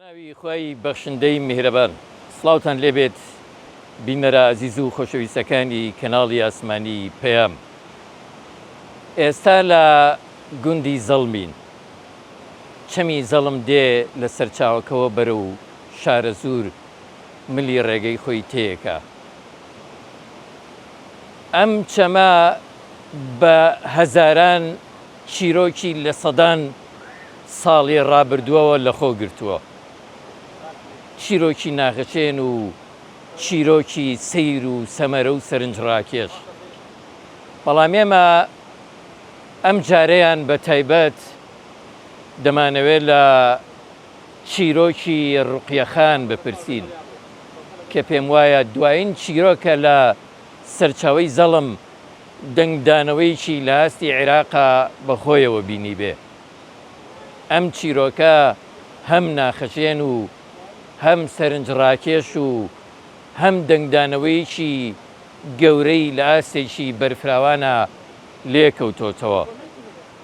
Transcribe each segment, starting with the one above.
بەناوی خوای بەخشندەی میهرەبان. سڵاوتان لێبێت بینەرە ئازیز و خۆشەویستەکانی کەناڵی ئاسمانی پەیام. ئێستا لە گوندی زەڵمین. چەمی زەڵم دێ لە سەرچاوەکەوە بەرەو شارەزوور ملی ڕێگەی خۆی تێیەکا. ئەم چەمە بە هەزاران چیرۆکی لە سەدان ساڵی ڕابردووەوە لەخۆ گرتووە. چیرۆکی ناخشێن و چیرۆکی سەیر و سەمەرە و سەرنجڕاکێش. بەڵام ئێمە ئەم جارەیان بە تایبەت دەمانەوێت لە چیرۆکی ڕوقیە خان بپرسین کە پێموایە دوایین چیرۆکە لە سەرچاوەی زەڵم دەنگدانەوەیەکی لە ئاستی عێراقا بەخۆیەوە بینیبێ. ئەم چیرۆکە هەم ناخشێن و هەم سەرنجڕاکێش و هەم دەنگدانەوەیەکی گەورەی لە ئاستێکی بەرفراوانا لێکەوتۆتەوە.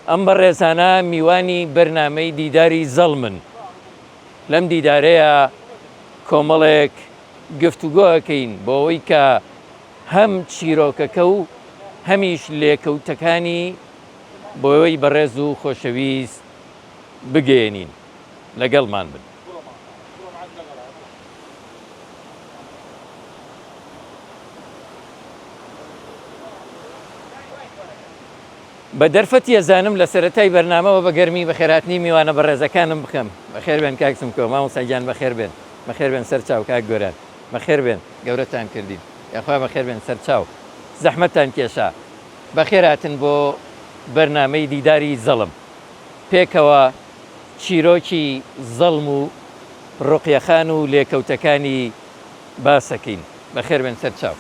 ئەم بەڕێزانە میوانی بەرنامەی دیداری زەڵمن. لەم دیدارەیا کۆمەڵێک گفتوگۆ ئەکەین بۆ ئەوەی کە هەم چیرۆکەکە و هەمیش لێکەوتەکانی بۆی بەڕێز و خۆشەویست بگەیەنین. لەگەڵمان بن. بە دەرفەتی ئەزانم لە سەرەتای بەرنامەوە بە گەرمی بەخێرهاتنی میوانە بەڕێزەکانم بکەم. بەخێر بێن کاک سمکۆ، مامۆستا گیان بەخێر بێن. بەخێر بێن سەر چاو کاک گۆران. بەخێر بێن، گەورەتان کردین. یاخوا بەخێر بێن سەر چاو. زەحمەتتان کێشا. بەخێر هاتن بۆ بەرنامەی دیداری زەڵم. پێکەوە چیرۆکی زەڵم و ڕوقیە خان و لێکەوتەکانی باسەکەین. بەخێر بێن سەر چاو.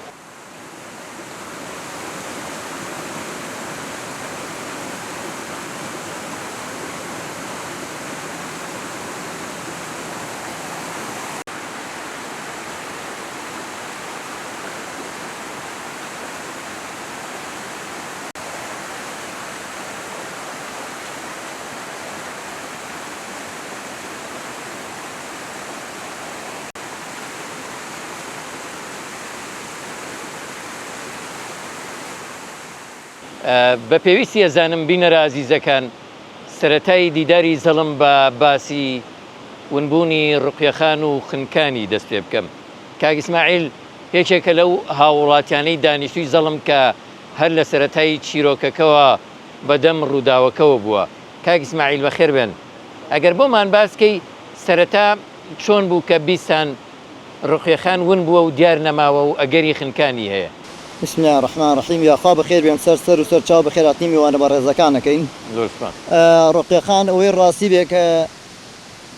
بە پێویستی ئەزانم بینەرە ئازیزەکان سەرەتای دیداری زەڵم بە باسی ونبوونی ڕوقیەخان و خنکانی دەست پێ بکەم. کاک ئیسماعیل یەکێکە لەو هاووڵاتیانەی دانیشتووی زەڵم کە هەر لە سەرەتای چیرۆکەکەوە بە دەم ڕووداوەکەوە بووە. کاک ئیسماعیل بەخێر بێن. ئەگەر بۆمان باس کەی سەرەتا چۆن بوو کە بیستان ڕوقیە خان ون بووە و دیار نەماوە و ئەگەری خنکانی هەیە؟ بسم اللە الرحمن الرحیم یاخوا بەخێر بێن سەر سەر و سەر چاو بەخێرهاتنی میوانە بەڕێزەکان ئەکەین. زۆر سوپاس. ڕوقیە خان ئەوەی ڕاستی بێ کە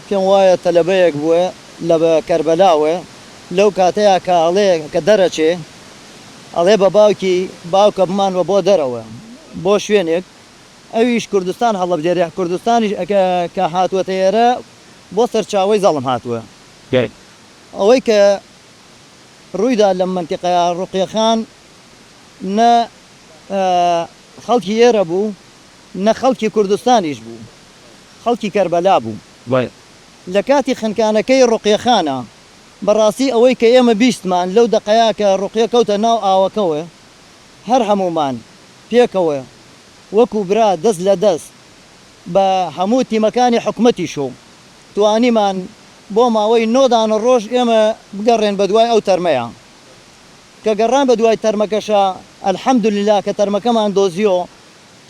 پێم وایە تەلەبەیەک بووە لە کەربەلاوە لەو کاتەیا کە ئەڵێ کە دەرەچێ ئەڵێ بە باوکی باوکە بمانبە بۆ دەرەوە بۆ شوێنێک ئەویش کوردستان هەڵەبژێرێ کوردستانیش کە هاتووەتە ئێرە بۆ سەرچاوەی زەڵم هاتووە ئەوەی کە ڕوویدا لەم مەنتیقەیە ڕوقیە خان نە خەڵکی ئێرە بوو نە خەڵکی کوردستانیش بوو خەڵکی کەربەلا بوو لە کاتی خنکانەکەی ڕوقیە خانە بەڕاستی ئەوەی کە ئێمە بیستمان لەو دەقەیا کە ڕوقیە کەوتە ناو ئاوەکەوە هەر هەموومان پێکەوە وەکو برا دەست لە دەست بە هەموو تیمەکانی حکومەتیشەو توانیمان بۆ ماوەی نۆ دانە ڕۆژ ئێمە بگەڕێن بەدوای ئەو تەرمەیا کە گەڕان بەدوای تەرمەکەشا الحمدللە کە تەرمەکەمان دۆزیۆ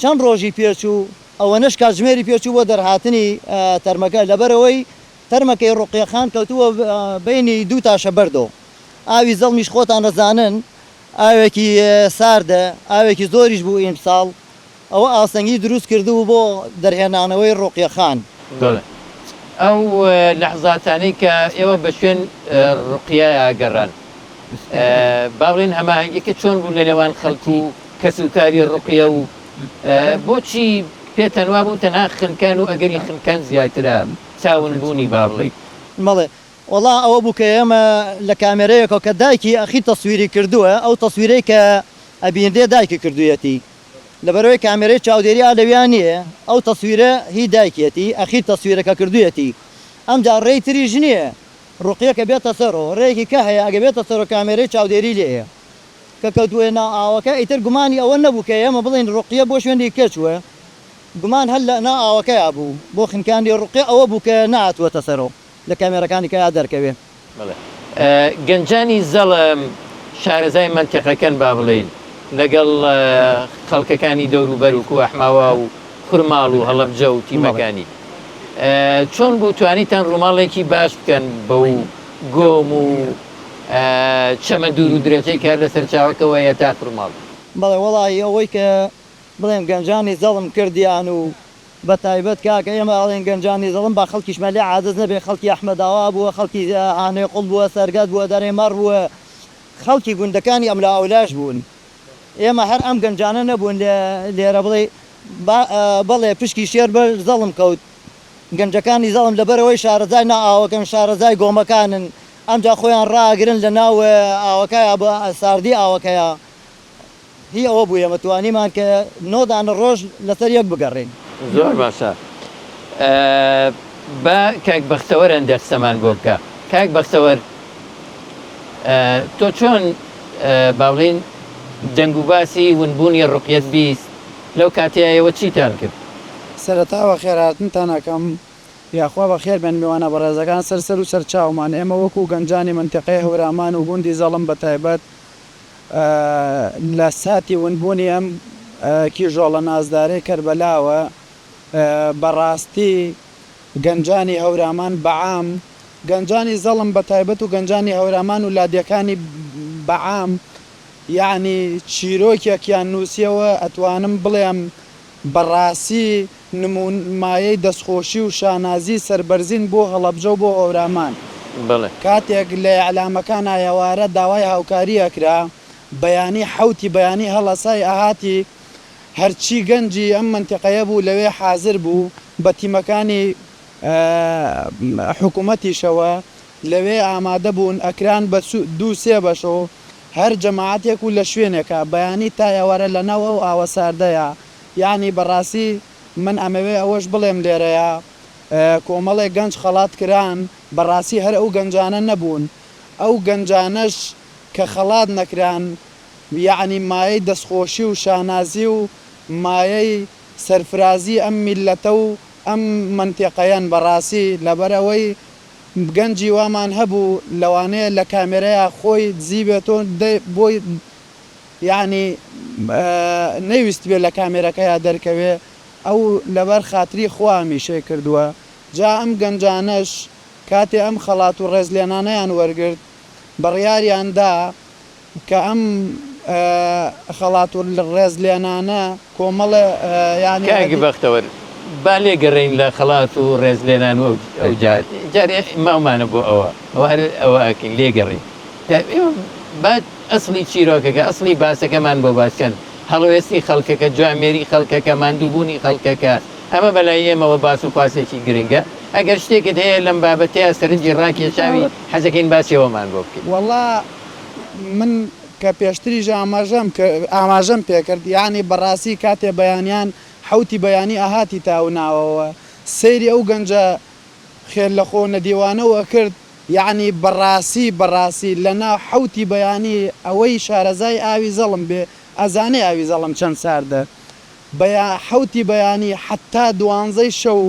چەند ڕۆژی پێچوو ئەوەنەش کاتژمێری پێچوو بۆ دەرهاتنی تەرمەکە لەبەرئەوەی تەرمەکەی ڕوقیە خان کەوتووە بەینی دوو تاشە بەردۆ ئاوی زەڵمیش خۆتان ئەزانن ئاوێکی ساردە ئاوێکی زۆریش بوو ئیمساڵ ئەوە ئاستەنگی دروست کردبوو بۆ دەرهێنانەوەی ڕوقیە خان. بەڵێ ئەو لەحزاتانەی کە ئێوە بە شوێن ڕوقیەیا گەڕان با بڵێین هەماهەنگیەکە چۆن بوو لە نێوان خەڵک و کەسوکاری ڕوقیە و بۆچی پێتان وابوو تەنها خنکان و ئەگەری خنکان زیاترە تا ونبوونی با بڵێی؟ بەڵێ وەڵا ئەوە بوو کە ئێمە لە کامێرەیەکەوە کە دایکی ئەخیر تەسویری کردووە ئەو تەسویرەی کە ئەبینرێ دایکی کردوویەتی لەبەرئەوەی کامێرەی چاودێری ئا لەویا نییە ئەو تەسویرە هی دایکیەتی ئەخیر تەسویرە کە کردوویەتی. ئەمجا ڕێی تریش نییە ڕوقیە کە بێتە سەرۆ ڕێیەکی کە هەیە ئەگە بێتە سەرۆ کامێرەی چاودێری لێیە کە کەوتووە ناو ئاوەکە ئیتر گومانی ئەوە نەبوو کە ئێمە بڵێین ڕوقیە بۆ شوێنی کە چووە گومان هەر لە ناو ئاوەکەیا بوو بۆ خنکاندی ڕوقیە ئەوە بوو کە نەهاتووەتە سەرۆ لە کامێرەکانی کەیا دەرکەوێ. بەڵێ گەنجانی زەڵم شارەزای مەنتیقەکەن با بڵێین لەگەڵ خەڵکەکانی دەوروبەر وکو ئەحماوا و خورماڵ و هەڵەبجە و تیمەکانی چۆن بوو توانیتان ڕووماڵێکی باش بکەن بەو گۆم و چەمە دوور و درێژەی کە هەر لە سەرچاوەکەوەیە تا خورماڵ؟ بەڵێ وەڵاهی ئەوەی کە بڵێم گەنجانی زەڵم کردیان و بە تایبەت کاکە ئێمە ئەڵێین گەنجانی زەڵم با خەڵکیشمان لێ عاجز نەبێ خەڵکی ئەحمەداوا بووە خەڵکی هانێقوڵ بووە سەرگەت بووە دەرێ مەڕ بووە خەڵکی گوندەکانی ئەملا ئەولاش بوون ئێمە هەر ئەم گەنجانە نەبوون لێرە بڵێ بەڵێ پشکی شێر بەر زەڵم کەوت گەنجەکانی زەڵم لەبەرئەوەی شارەزای ناو ئاوەکەن شارەزای گۆمەکانن ئەمجا خۆیان ڕائەگرن لە ناو ئاوەکەیا بە ساردی ئاوەکەیا هی ئەوە بوو ئێمە توانیمان کە نۆ دانە ڕۆژ لەسەر یەک بگەڕێین. زۆر باشە با کاک بەختەوەر هەندێک قسەمان بۆ بکا. کاک بەختەوەر تۆ چۆن با بڵێین دەنگ و باسی ونبوونی ڕوقیەت 20 لەو کاتەیا ئێوە چیتان کرد؟ سەرەتا بەخێرهاتنتان ئەکەم، یاخوا بەخێر بێن میوانە بەڕێزەکان سەر سەر و سەر چاومان، ئێمە وەکو گەنجانی مەنتیقەی هەورامان و گوندی زەڵم بەتایبەت لە ساتی ونبوونی ئەم کیژۆڵە نازدارەی کەربەلاوە بەڕاستی گەنجانی هەورامان بەعام گەنجانی زەڵم بەتایبەت و گەنجانی هەورامان و لادێکانی بەعام یەعنی چیرۆکێکیان نووسیەوە ئەتوانم بڵێم بەڕاسی نموون مایەی دەستخۆشی و شانازی سەربەرزین بۆ هەڵەبجە و بۆ هەورامان. بەڵێ. کاتێک لە ئیعلامەکانا ئێوارە داوای هاوکاری ئەکرا، بەیانی حەوتی بەیانی هەڵەسای ئەهاتی هەرچی گەنجی ئەم مەنتیقەیە بوو لەوێ حازر بوو بە تیمەکانی حکومەتیشەوە لەوێ ئامادە بوون ئەکران بە دوو سێ بەشۆ هەر جەماعەتێک و لە شوێنێکا بەیانی تا ئێوارە لە ناو ئەو ئاوە ساردەیا یەعنی بەڕاستی من ئەمەوێ ئەوەش بڵێم لێرەیا کۆمەڵێک گەنج خەڵات کران بەڕاستی هەر ئەو گەنجانە نەبوون ئەو گەنجانەش کە خەڵات نەکران یەعنی مایەی دەستخۆشی و شانازی و مایەی سەرفرازی ئەم میللەتە و ئەم مەنتیقەیەن بەڕاستی لەبەرئەوەی گەنجی وامان هەبوو لەوانەیە لە کامێرەیا خۆی دزیبێتۆ بۆی یەعنی نەیویستبێ لە کامێرەکەیا دەرکەوێ ئەو لەبەر خاتری خوا ئەمیشەی کردووە جا ئەم گەنجانەش کاتێ ئەم خەڵات و ڕێزلێنانەیان وەرگرت بڕیاریان دا کە ئەم خەڵات و ڕێزلێنانە کۆمەڵێ یانی کاک بەختەوەر با لێگەڕێین لە خەڵات و ڕێزلێنان و ئەو جار جارێ ماومانە بۆ ئەوە ئەوە هەر ئەوە ئەکەین لێگەڕێین با ئەسڵی چیرۆکەکە ئەسڵی باسەکەمان بۆ باس کەن هەڵوێستی خەڵکەکە جوامێری خەڵکەکە ماندووبوونی خەڵکەکە ئەمە بەلای ئێمەوە باس و خواسێکی گرنگە ئەگەر شتێکت هەیە لەم بابەتەیا سەرنجی ڕاکێشاوی حەزەکەین باسی ئەوەمان بۆ بکەی. وەڵا من کە پێشتریش ئاماژەم ئاماژەم پێکرد یانی بەڕاستی کاتێ بەیانیان حەوتی بەیانی ئەهاتی تا ئەو ناوەوە سەیری ئەو گەنجە خێر لەخۆ نەدیوانەو ئەکرد یەعنی بەڕاسی بەڕاسی لەناو حەوتی بەیانی ئەوەی شارەزای ئاوی زەڵم بێ ئەزانێ ئاوی زەڵم چەند ساردە بەیا حەوتی بەیانی حەتا دوانزەی شەو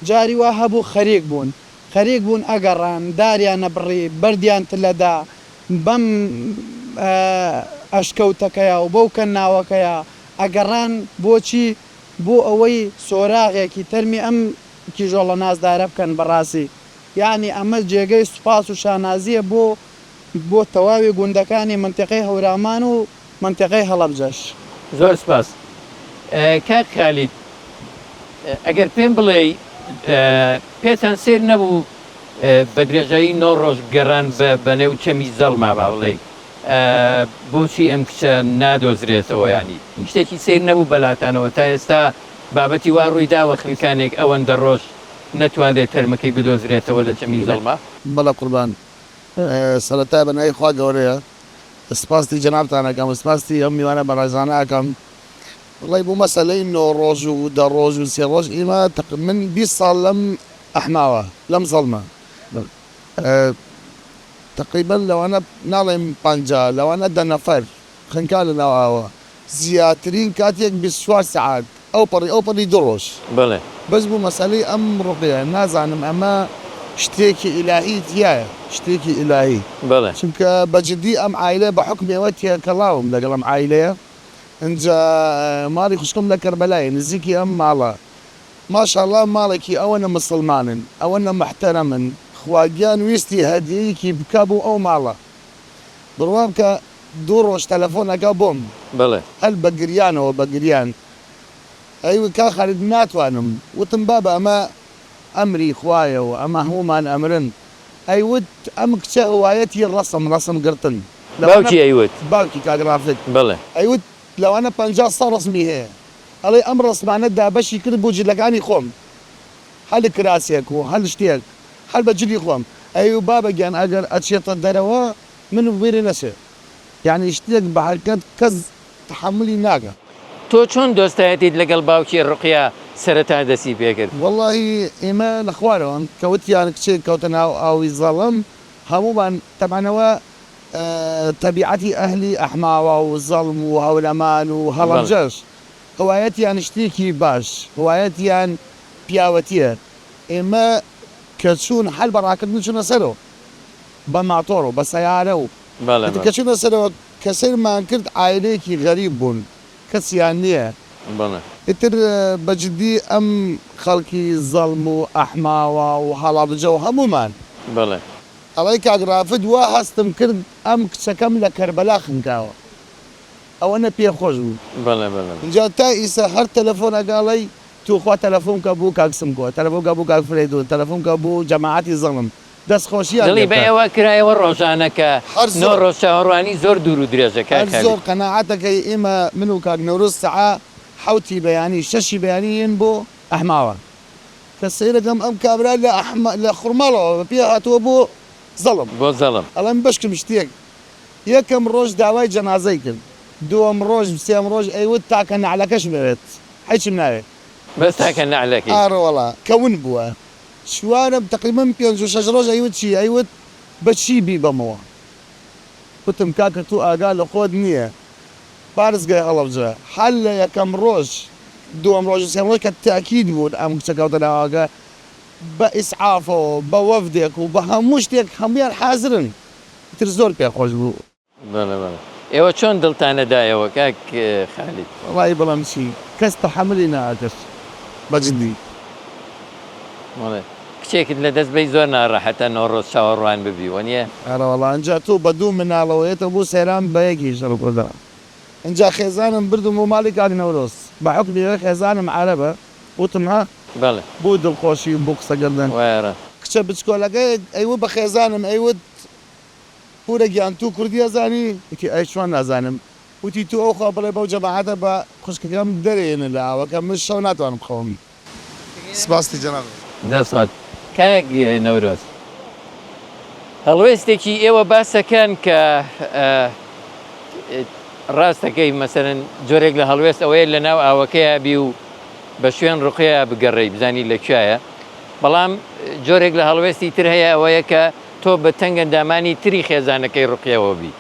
جاری وا هەبوو خەریک بوون خەریک بوون ئەگەڕان داریان ئەبڕی بەردیان تلەدا بەم ئەشکەوتەکەیا و بەو کەناوەکەیا ئەگەڕان بۆچی بۆ ئەوەی سۆراغێکی تەرمی ئەم کیژۆڵە نازدارە بکەن بەڕاسی یەعنی ئەمە جێگەی سوپاس و شانازیە بۆ بۆ تەواوی گوندەکانی مەنتیقەی هەورامان و مەنتیقەی هەڵەبجەش. زۆر سوپاس کاک خالید ئەگەر پێم بڵێی پێتان سەیر نەبوو بە درێژایی نۆ ڕۆژ گەڕان بە نێو چەمی زەڵما با بڵێی بۆچی ئەم کچە نادۆزرێتەوە یانی شتێکی سەیر نەبوو بەلاتانەوە تا ئێستا بابەتی وا ڕوویداوە خنکانێک ئەوەندە ڕۆژ نەتوانرێت تەرمەکەی بدۆزرێتەوە لە چەمی زەڵما؟ بەڵێ قوربان سەرەتا بە ناوی خوا گەورەیە سپاستی جەنابتان ئەکەم و سپاستی ئەم میوانە بەڕێزانە ئەکەم وەڵی بۆ مەسەلەی نۆ ڕۆژ و دە ڕۆژ و سێ ڕۆژ ئیمە تەق من 20 ساڵ لەم. ئەحماوە لەم زەڵمە تەقریبەن لەوانە ناڵێم 50 لەوانە 10 نەفەر خنکا لە ناو ئاوە زیاترین کاتێک 24 سەعات ئەو پەڕی ئەو پەڕی دوو ڕۆژ. بەڵێ. بەس بۆ مەسەلەی ئەم ڕوقیە نازانم ئەمە شتێکی ئیلاهی تیایە شتێکی ئیلاهی. بەڵێ. چونکە بە جدی ئەم عایلە بە حوکمی ئەوە تێکەڵاوم لەگەڵ ئەم عایلەیە ئینجا ماڵی خوشکم لە کەربەلایە نزیکی ئەم ماڵە ماشاءاللە ماڵێکی ئەوەنە مسڵمانن ئەوەنە محتەرەمن خوا گیان ویستی هەدیەیەکی بکا بۆ ئەو ماڵە بڕوا بکە دوو ڕۆژ تەلەفۆن ئەکا بۆم. بەڵێ. هەر بە گریانەوە بە گریان ئەی وت کاک خالید ناتوانم وتم بابە ئەمە ئەمری خوایە و ئەمە هەموومان ئەمرن ئەی وت ئەم کچە هوایەتی ڕەسم ڕەسم گرتن لەوانە باوکی ئەی وت. باوکی کاک ڕافد بەڵێ. ئەی وت لەوانە 50 ساڵ ڕەسمی هەیە ئەڵێ ئەم ڕەسمانە دابەشی کرد بۆ جلەکانی خۆم هەر کراسێک و هەر شتێک هەر بە جلی خۆم ئەی و بابە گیان ئەگەر ئەچێتە دەرەوە من بیرێ نەچێ یانی شتێک بە حەقیقەت کەس تەحەمولی ناکا. تۆ چۆن دۆستایەتیت لەگەڵ باوکی ڕوقیە سەرەتا دەستی پێکرد؟ وەڵاهی ئێمە لە خوارەوەن کە وتیان کچێک کەوتە ناو ئاوی زەڵم هەموومان تەبعەن ئەوە تەبیعەتی ئەهلی ئەحماوا و زەڵم و هەورەمان و هەڵەبجەش هوایەتیان شتێکی باش هوایەتیان پیاوەتیە ئێمە کە چوون هەر بە ڕاکردن چوونە سەرەوە بە ماتۆڕ و بە سەیارە و بەڵێ ئیتر کە بەڵێ. چووینە سەرەوە کە سەیرمان کرد عایلەیەکی غەریب بوون کەسیان نییە بەڵێ. ئیتر بە جدی ئەم خەڵکی زەڵم و ئەحماوا و هەڵەبجە و هەموومان. بەڵێ. ئەڵێ کاک ڕافد وا هەستم کرد ئەم کچەکەم لە کەربەلا خنکاوە ئەوەنە پێ خۆش بوو. بەڵێ بەڵێ. ئینجا تا ئیسە هەر تەلەفۆن ئەکا ئەڵێی توخوا تەلەفۆن کە بۆ کاک سمکۆ تەلەفۆن کە بۆ کاک فرەیدون تەلەفۆن کە بۆ جەماعەتی زەڵم دەست خۆشیان دڵی لێ بە بکات. ئێوە کرایەوە ڕۆژانە کە هەر نۆ زۆر. ڕۆژ چاوەڕوانی زۆر دوور و درێژە کاک هەر خالید. زۆر قەناعەتەکەی ئێمە من و کاک نەورۆز سەعا حەوتی بەیانی شەشی بەیانی یێن بۆ ئەحماوە کە سەیرەکەم ئەم کابرا لە ئەحمە لە خورماڵەوە بە پێ هاتووە بۆ زەڵم. بۆ زەڵم. ئەڵێم بەشکم شتێک یەکەم ڕۆژ داوای جەنازەی کرد دووەم ڕۆژ سێم ڕۆژ ئەیوت تاکە نەعلەکەشم ئەوێت حیچم ناوێ. بەس تاکە نەعلەکەی. ئاڕەوەڵا کە ون بووە. چوارەم تەقریبەن پێنج و شەش ڕۆژ ئەیوت چی ئەیوت بە چی بیبەمەوە وتم کاکە تو ئاگا لە خۆت نییە پارێزگای هەڵەبجە هەر لە یەکەم ڕۆژ دووەم ڕۆژ و سێم ڕۆژ کە تاکید بوون ئەم کچە کەوتە ناو ئاگا بە ئیسعافەوە بە وەفدێک و بە هەموو شتێک هەموویان حازرن ئیتر زۆر پێ خۆش بوو. بەڵێ بەڵێ ئێوە چۆن دڵتان نەدایەوە کاک خالید؟ وەڵایی بڵێم چی کەس تەحەمولی نەئەکرد بە جدی. بەڵێ کچێکت لە دەست بەی زۆر ناڕەحەتە نۆ ڕۆژ چاوەڕوان ببی وەنیە؟ ئەرەوەڵا ئینجا تۆ بە دوو مناڵەوە یەتەوە بۆ سەیران بە یەکیش ڕکۆردە ئینجا خێزانم بردم بۆ ماڵی کاک نەورۆز بە حوکمی ئەوەی خێزانم عەرەبە وتم ها بەڵێ. بۆ دڵخۆشی و بۆ قسەکردن. وایە ڕاست. کچە بچکۆلەکە ئەیوت بە خێزانم ئەیوت پورە گیان تو کوردی ئەزانی؟ وتی ئەی چۆن نازانم؟ وتی تو ئەوخوا بڵێ بەو جەماعەتە بە خوشکەکەم دەرێنن لە ئاوەکە من شەو ناتوانم بخەوم. سپاستی جەنابت. دەست خۆش کاک نەورۆز. هەڵوێستێکی ئێوە باسەکەن کە ڕاستەکەی مەسەرەن جۆرێک لە هەڵوێست ئەوەیە لە ناو ئاوەکەیا بی و بە شوێن ڕقەیە بگەڕێی بزانی لە کوایە بەڵام جۆرێک لە هەڵوێستی تر هەیە ئەوەیە کە تۆ بە تەنگ ئەندامانی تری خێزانەکەی ڕوقیەوە بی.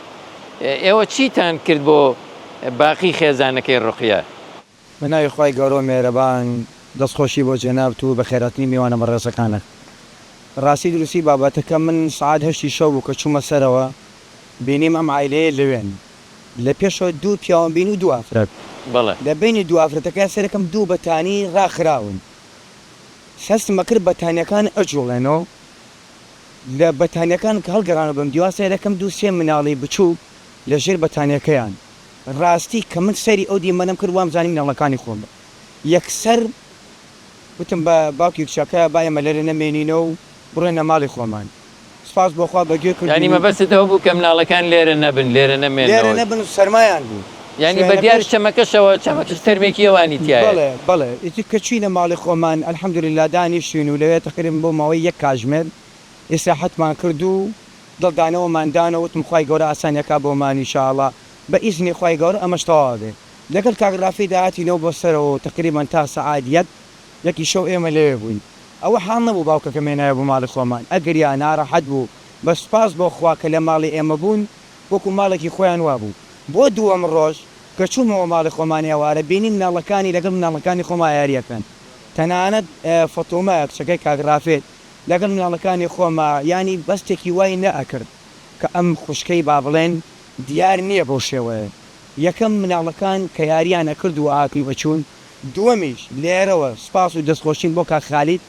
ئێوە چیتان کرد بۆ باقی خێزانەکەی ڕوقیە؟ بە ناوی خوای گەورە و مێرەبان دەست خۆشی بۆ جەنابت و بەخێرهاتنی میوانە بەڕێزەکانت. ڕاستی دروستی بابەتەکە من سەعات هەشتی شەو بوو کە چوومە سەرەوە بینیم ئەم عایلەیە لەوێن لە پێشەوە دوو پیاوم بینی و دوو ئافرەت بەڵێ. لە بەینی دوو ئافرەتەکە سەیرەکەم دوو بەتانی ڕاخراون هەستم ئەکرد بەتانیەکان ئەجوڵێنەوە لە بەتانیەکان کە هەڵگەڕانەوە بەم دیوا سەیرەکەم دوو سێ مناڵی بچوک لە ژێر بەتانیەکەیان ڕاستی کە من سەیری ئەو دیمەنەم کرد وام زانی مناڵەکانی خۆمە یەکسەر وتم بە باوکی کچەکە با ئێمە لێرە نەمێنینەوە و بڕۆینە ماڵی خۆمان سوپاس بۆ خوا بە گوێ یانی کردین و. مەبەستت ئەوە بوو کە مناڵەکان لێرە نەبن لێرە لێرە نەمێننەوە. نەبن و سەرمایان بوو یانی بە دیار شوێنەکەش. چەمەکەشەوە چەمەکەش تەرمێکی ئەوانی تیایە. بەڵێ بەڵێ ئیتر کە چوینە ماڵی خۆمان الحمدللە دانیشتین و لەوێ تەقریبەن بۆ ماوەی یەک کاژمێر ئیسراحەتمان کرد و دڵدانەوەمان دانەوە وتم خوای گەورە ئاسانی ئەکا بۆمان ان شاء اللە بە ئیزنی خوای گەورە ئەمەش تەواو ئەبێ لەگەڵ کاک ڕافیدا هاتینەوە بۆ سەرەوە و تەقریبەن تا سەعات یەک یەکی شەو ئێمە لەوێ بووین. ئەوە حاڵ نەبوو باوکەکەم هێنایە بۆ ماڵی خۆمان ئەگریا ناڕەحەت بوو بەس سوپاس بۆ خوا کە لە ماڵی ئێمە بوون وەکو ماڵێکی خۆیان وابوو بۆ دووەم ڕۆژ کە چوومەوە ماڵی خۆمان ئێوارە بینیم مناڵەکانی لەگەڵ مناڵەکانی خۆما یاری ئەکەن تەنانەت فەتومە کچەکەی کاک ڕافێت لەگەڵ مناڵەکانی خۆما یانی بەستێکی وای نەئەکرد کە ئەم خوشکەی با بڵێن دیار نیە بەو شێوەیە یەکەم مناڵەکان کە یاریان ئەکرد و ئەهاتن و ئەچوون دووەمیش لێرەوە سوپاس و دەستخۆشیم بۆ کاک خالید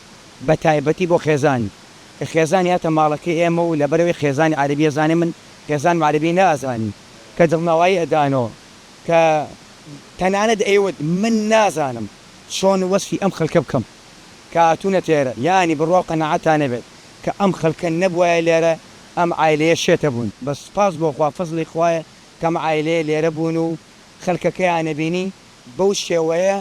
بە تایبەتی بۆ خێزانی کە خێزانی هاتە ماڵەکەی ئێمە و لەبەرئەوەی خێزانی عەرەبی ئەزانێ من خێزانم عەرەبی نەئەزانی کە دڵنەوایی ئەدانۆ کە تەنانەت ئەیوت من نازانم چۆن وەسفی ئەم خەلکە بکەم کە هاتوونەتە ئێرە یانی بڕوا و قەناعەتان هەبێت کە ئەم خەلکە نەبوایە لێرە ئەم عایلەیە شێتە بوون بەس سوپاس بۆ خوا فەزڵی خوایە کە ئەم عایلەیە لێرە بوون و خەلکەکەیان ئەبینی بەو شێوەیە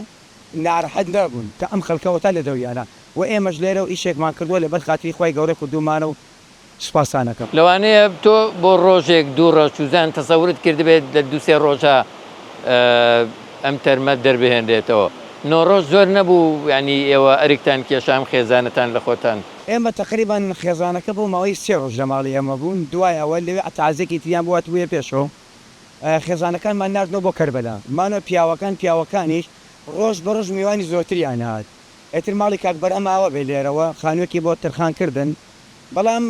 نارەحەت نەبوون کە ئەم خەلکە وەتا لە دەوریانە و ئێمەش لێرە و ئیشێکمان کردووە لەبەر خاتری خوای گەورە کردوومانە و سوپاستان ئەکەم. لەوانەیە تۆ بۆ ڕۆژێک دوو ڕۆژ چوزان تەسەورت کردبێت لە دوو سێ ڕۆژا ئەم تەرمە دەربهێنرێتەوە. نۆ ڕۆژ زۆر نەبوو یانی ئێوە ئەرکتان کێشا ئەم خێزانەتان لە خۆتان؟ ئێمە تەقریبەن خێزانەکە بۆ ماوەی سێ ڕۆژ لە ماڵی ئێمە بوون دوای ئەوە لەوێ تەعزیەکی تریان بۆ هاتبوویە پێشەوە خێزانەکانمان ناردنەوە بۆ کەربەلا مانەوە پیاوەکان پیاوەکانیش ڕۆژ بە ڕۆژ میوانی زۆرتریان هات ئیتر ماڵی کاک بەرهەم ئاوا بێ لێرەوە خانوویەکی بۆ ترخان کردن بەڵام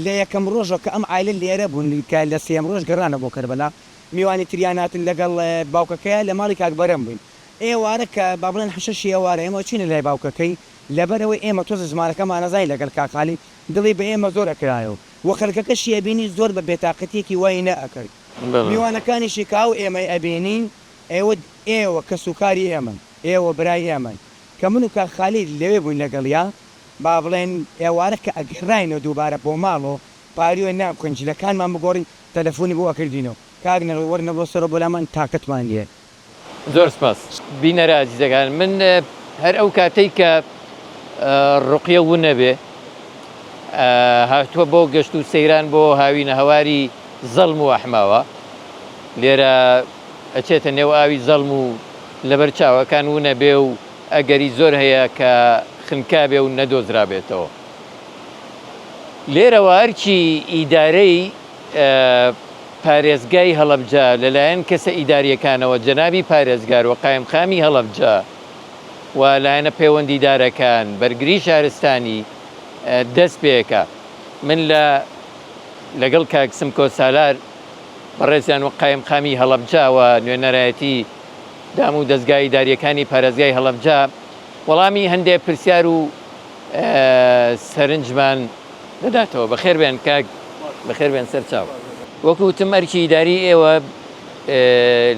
لە یەکەم ڕۆژەوە کە ئەم عایلە لێرە بوون کە لە سێیەم ڕۆژ گەڕانەوە بۆ کەربەلا میوانی تریان هاتن لەگەڵ باوکەکەیا لە ماڵی کاک بەرهەم بووین ئێوارە کە با بڵێن شەشی ئێوارە ئێمە چووینە لای باوکەکەی لەبەرئەوەی ئێمە تۆزێ زمانەکەمان ئەزانی لەگەڵ کاک خالید دڵی بە ئێمە زۆر ئەکرایەوە و خەلکەکەشی ئەبینی زۆر بە بێتاقەتیەکی وای نەئەکرد میوانەکانیشی کە ئەو ئێمەی ئەبینی ئەیوت ئێوە کەسوکاری ئێمەن ئێوە برای ئێمەن کە من و کاک خالید لەوێ بووین لەگەڵیا با بڵێن ئێوارە کە ئەگەڕاینەوە دووبارە بۆ ماڵۆ پاریۆ نان بخۆین جلەکانمان بگۆڕین تەلەفۆنی بۆ ئەکردینەوە کاک نەڕۆ وەرنە بۆ سەرەوە بۆ لامان تاقەتمان نیە. زۆر سپاس. بینەرە ئازیزەکان من هەر ئەو کاتەی کە ڕوقیە ونەبێ هاتووە بۆ گەشت و سەیران بۆ هاوینە هەواری زەڵم و ئەحماوە لێرە ئەچێتە نێو ئاوی زەڵم و لەبەر چاوەکان ونەبێ و ئەگەری زۆر هەیە کە خنکابێ و نەدۆزرابێتەوە لێرەوە ئەرکی ئیدارەی پارێزگای هەڵەبجە لەلایەن کەسە ئیدارییەکانەوە جەنابی پارێزگار و قایمقامی هەڵەبجە و لایەنە پەیوەندیدارەکان، بەرگری شارستانی دەست پێکا. من لە لەگەڵ کاک سمکۆ سالار بەڕێزیان وەک قایمقامی هەڵەبجە و نوێنەرایەتی دام و دەزگا ئیدارییەکانی پارێزگای هەڵەبجە وەڵامی هەندێ پرسیار و سەرنجمان دەداتەوە. بەخێر بێن کاک، بەخێر بێن سەر چاو. وەکو وتم ئەرکی ئیداری ئێوە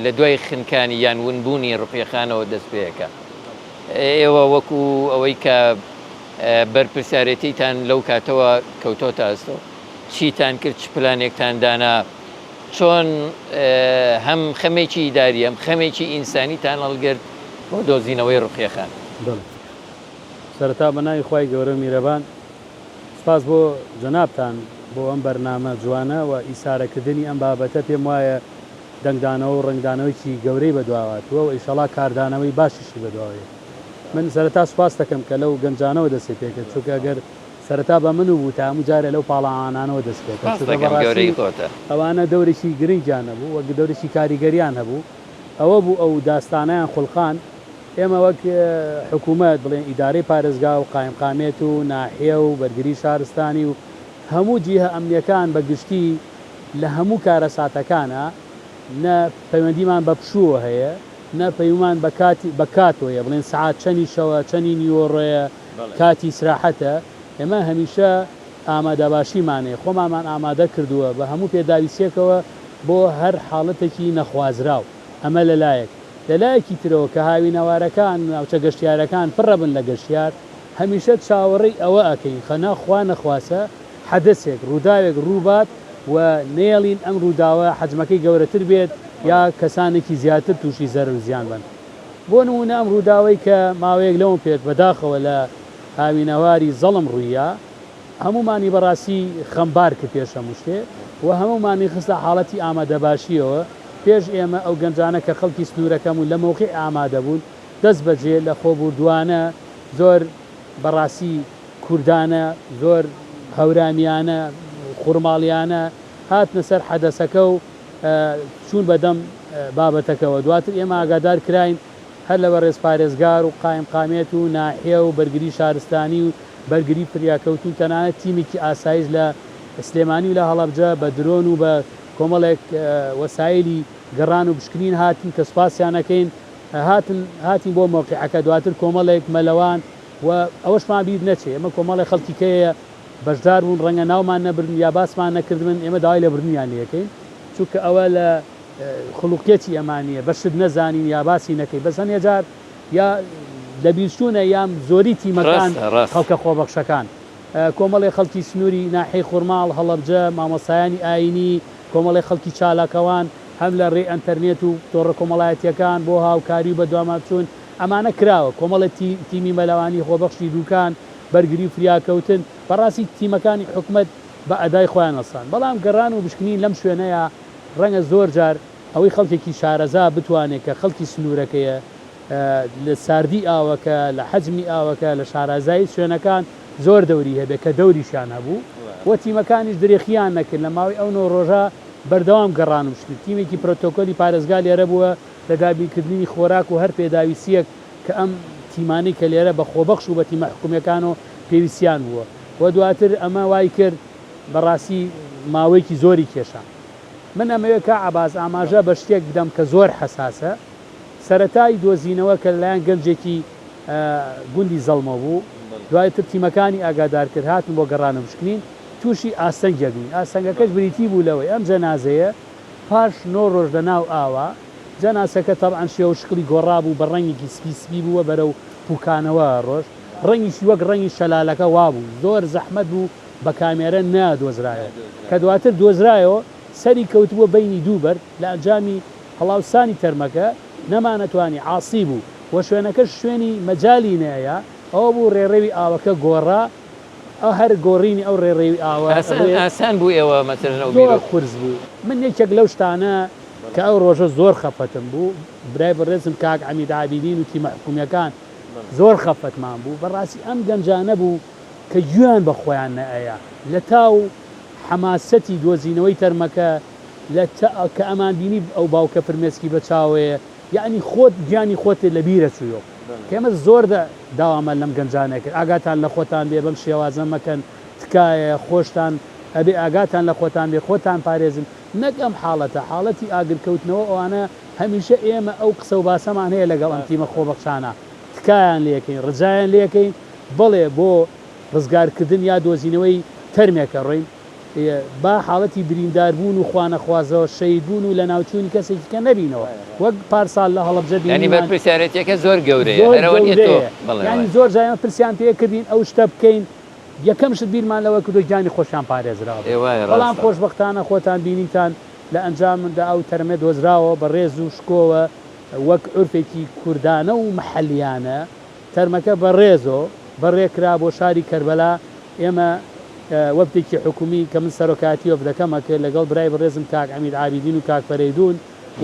لە دوای خنکانی یان ونبوونی ڕوقیە خانەوە دەست پێ ئەکا. ئێوە وەکو ئەوەی کە بەرپرسیارێتیتان لەو کاتەوە کەوتۆتە ئەستۆ، چیتان کرد، چ پلانێکتان دانا، چۆن هەم خەمێکی ئیداری هەم خەمێکی ئینسانیتان هەڵگرت بۆ دۆزینەوەی ڕوقیە خان؟ بەڵێ. سەرەتا بە ناوی خوای گەورە و میرەبان سوپاس بۆ جەنابتان بۆ ئەم بەرنامە جوانە و ئیسارەکردنی ئەم بابەتە پێم وایە دەنگدانەوە و ڕەنگدانەوەیکی گەورەی بەدواوە هاتووە و ئیشەڵا کاردانەوەی باشیشی بەدواوە یەت من سەرەتا سوپاست دەکەم کە لەو گەنجانەوە دەستی پێکرد چونکە ئەگەر سەرەتا بە من و بوو تا هەموو جارێ لەو پاڵەوانانەوە دەست پێکرد سوپاست چونکە دەکەم گەورەی بەڕاستی خۆتە. ئەوانە دەورێکی گرنگیان هەبوو و دەورێکی کاریگەریان هەبوو ئەوە بوو ئەو داستانەیان خوڵقاند ئێمە وەک حکوومەت بڵێن ئیدارەی پارێزگا و قایمقامیەت و ناحیە و بەرگری شارستانی و هەموو جیهە ئەمنیەکان بە گشتی لە هەموو کارەساتەکانا نە پەیوەندیمان بە پشووەوە هەیە نە پەیومان بە کاتی بە کاتەوە هەیە بڵێن سەعات چەنی شەوە چەنی نیوەڕۆیە کاتی ئیسراحەتە ئێمە هەمیشە ئامادەباشیمان هەیە خۆمانمان ئامادە کردووە بە هەموو پێداویستیەکەوە بۆ هەر حاڵەتێکی نەخوازراو ئەمە لە لایەک. لە لایەکی ترەوە کە هاوینەوارەکان و ناوچە گەشتیارەکان پڕەبن لە گەشتیار، هەمیشە چاوەڕێی ئەوە ئەکەین خەنا خوا نەخواسە حەدەسێک، ڕووداوێک ڕووبات و نەیەڵین ئەم ڕووداوە حەجمەکەی گەورەتر بێت یا کەسانێکی زیاتر تووشی زەرەر و زیان بن. بۆ نموونە ئەم ڕووداوەی کە ماوەیەک لەوە پێش بەداخەوە لە هاوینەواری زەڵم ڕووییا، هەموومانی بەڕاستی خەمبار کرد پێش هەموو شتێ و هەموومانی خستە حاڵەتی ئامادەباشییەوە، پێش ئێمە ئەو گەنجانە کە خەڵکی سنوورەکەم و لە مەوقیع ئامادە بوون دەست بەجێ لە خۆبووردووانە زۆر بەڕاستی کوردانە، زۆر هەورامیانە، خورماڵیانە هاتنە سەر حەدەسەکە و چوون بە دەم بابەتەکەوە. دواتر ئێمە ئاگادار کراین هەر لە بەڕێز پارێزگار و قایمقامیەت و ناحیە و بەرگری شارستانی و بەرگری فریاکەوتن و تەنانەت تیمێکی ئاسایش لە سلێمانی و لە هەڵەبجە بە درۆن و بە کۆمەڵێک وەسایلی گەڕان و پشکنین هاتن کە سوپاسیان ئەکەین هاتن هاتین بۆ مەوقیعەکە دواتر کۆمەڵێک مەلەوان و ئەوەشمان بیر نەچێ ئێمە کۆمەڵێک خەڵکی کەیە بەشدار بوون ڕەنگە ناومان نەبردن یا باسمان نەکردبن ئێمە داوای لێبوردنیان لێ ئەکەین چونکە ئەوە لە خولوقیەتی ئەمان نیە بە شت نەزانین یا باسی نەکەین بەس هەنێ جار یا لەبیرچوونە یان زۆری تیمەکان ڕاستە ڕاستە. خەڵکە خۆبەخشەکان کۆمەڵێ خەڵکی سنووری ناحیەی خورماڵ، هەڵەبجە، مامۆستایانی ئایینی، کۆمەڵێ خەڵکی چالاکەوان هەم لە رێی ئەنتەرنێت و تۆڕە کۆمەڵایەتییەکان بۆ هاوکاری و بەدواماچوون ئەمانە کراوە، کۆمەڵێ تیمی مەلەوانی خۆبەخشی دووکان، بەرگری و فریاکەوتن، بەڕاستی تیمەکانی حکومەت بە ئەدای خۆیان هەڵسان، بەڵام گەڕان و بشکنین لەم شوێنەیا رەنگە زۆر جار ئەوەی خەڵکێکی شارەزا بتوانێت کە خەڵکی سنوورەکەیە لە ساردی ئاوەکە، لە حەجمی ئاوەکە، لە شارازایی شوێنەکان زۆر دەوری هەبێت کە دەوریشیان هەبوو و تیمەکانیش درێخییان نەکرد لە ماوەی ئەو نۆ ڕۆژە بەردەوام گەڕان و شتن. تیمێکی پرۆتۆکۆلی پارێزگا لێرە بووە لە دابینکردنی خۆراک و هەر پێداویستییەک کە ئەم تیمانەی کە لێرە بە خۆبەخش و بە تیمە حکومییەکانەوە پێویستیان بووە و دواتر ئەمە وای کرد بە ڕاستی ماوەیەکی زۆری کێشا. من ئەمەوێ کاک عەباس ئاماژە بە شتێک بدەم کە زۆر حەساسە. سەرەتای دۆزینەوە کە لەلایەن گەنجێکی گوندی زەڵمۆ بوو، دواتر تیمەکانی ئاگادار کرد هاتن بۆ گەڕان و پشکنین، تووشی ئاستەنگێک بووین، ئاستەنگەکەش بریتی بوو لەوەی ئەم جەنازەیە پاش نۆ ڕۆژ لە ناو ئاوا، جەناسەکە تەبعەن شێوە و شکڵی گۆڕابوو بە ڕەنگێکی سپی سپی بوو و بەرەو پووکانەوە ڕۆشت، ڕەنگیشی وەک ڕەنگی شەلالەکە وابوو، زۆر زەحمەت بوو بە کامێرە نەدۆزرایەوە، کە دواتر دۆزرایەوە سەری کەوتبووە بەینی دوو بەرد، لە ئەنجامی هەڵاوسانی تەرمەکە نەمانەتوانی، عاسی بوو و شوێنەکەش شوێنی مەجالی نەیا، ئەوە بوو ڕێڕەوی ئاوەکە گۆڕا، هەر گۆڕینی ئەو ڕێڕەوی ئاوە ئاسان ڕێ. ئاسان بوو ئێوە مەسەلەن ئەو زۆر بیرۆ. قورس بوو. من یەکێک لەو شتانە کە ئەو ڕۆژە زۆر خەفەتم بوو، برای بەڕێزم کاک عەمید عابیدین و تیمە حکوومییەکان زۆر خەفەتمان بوو، بەڕاستی ئەم گەنجانە بوو کە گوێیان بە خۆیان نەئەیا، لە تاو حەماسەتی دۆزینەوەی تەرمەکە، لە تە کە ئەمان بینی ئەو باوکە فرمێسکی بە چاوەیە یەعنی خۆت گیانی خۆتت لە بیرە چویۆ کە ئێمە زۆر دە داوامان لەم گەنجانە کرد ئاگاتان لە خۆتان بێ بەم شێوازە مەکەن تکایە خۆشتان ئەبێ ئاگاتان لە خۆتان بێ خۆتان پارێزن نەک ئەم حاڵەتە حاڵەتی ئاگر کەوتنەوە ئەوانە هەمیشە ئێمە ئەو قسە و باسەمان هەیە لەگەڵ ئەم تیمە خۆبەخشانە تکایان لێکەین ڕجایان لێکەین بەڵێ بۆ ڕزگارکردن یا دۆزینەوەی تەرمێکە ڕۆین با حاڵەتی برینداربوون و خوانەخوازەوە شەهیدبوون و لەناوچوونی کەسێکی کە نەبینەوە وەک پارساڵ لە هەڵەبجە یانی بینیمان. بەرپرسیارێتیەکە زۆر گەورەیە زۆر هەر ئەوە نیە تۆ گەورەیە بەڵێ یانی وایە. زۆر جار ئێمە پرسیان پێ کردین ئەو شتە بکەین یەکەم شت بیرمان لەوە کردووە گیانی خۆشیان پارێزراو ئێ بێت وایە بەڵام ڕاستە. خۆشبەختانە خۆتان بینیتان لە ئەنجامدا ئەو تەرمە دۆزراوە بە ڕێز و شکۆوە وەک عورفێکی کوردانە و مەحەلیانە تەرمەکە بە ڕێزۆ بەڕێ کرا بۆ شاری کەربەلا ئێمە وەفدێکی حکومی کە من سەرۆکایەتی وەفدەکەم ئەکرد لەگەڵ برای بەڕێزم کاک عەمید عابیدین و کاک فەرەیدون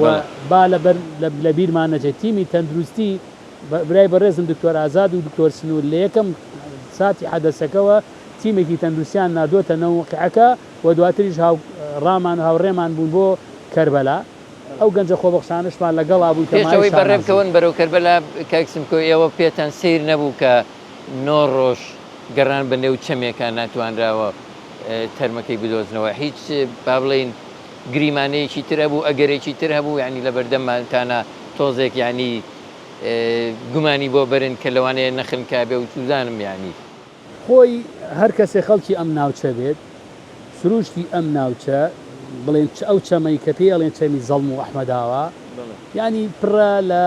و با لەبەر لە بیرمان نەچێت تیمی تەندروستی برای بەڕێزم دکتۆر ئازاد و دکتۆر سنوور لە یەکەم ساتی حەدەسەکەوە تیمێکی تەندروستیان ناردۆتە نەوقعەکە و دواتریش هاو ڕامان و هاوڕێمان بوون بۆ کەربەلا ئەو گەنجە خۆبەخشانەشمان لەگەڵا بوون کە پێش مایەی ئەوەی بەڕێ شانازین. بکەون بەرەو کەربەلا کاک سمکۆ ئێوە پێتان سەیر نەبوو کە نۆ ڕۆژ گەڕان بە نێو چەمێکا ناتوانراوە تەرمەکەی بدۆزنەوە هیچ با بڵێین گریمانەیەکی تر هەبوو ئەگەرێکی تر هەبوو یانی لە بەردەمتانە تۆزێک یانی گومانی بۆ بەرن کە لەوانەیە نەخنکابێ و چوزانم یانی. خۆی هەر کەسێ خەڵکی ئەم ناوچە بێت سروشتی ئەم ناوچە بڵێن چ ئەو چەمەی کە پێی ئەڵێن چەمی زەڵم و ئەحمەداوا یانی پڕە لە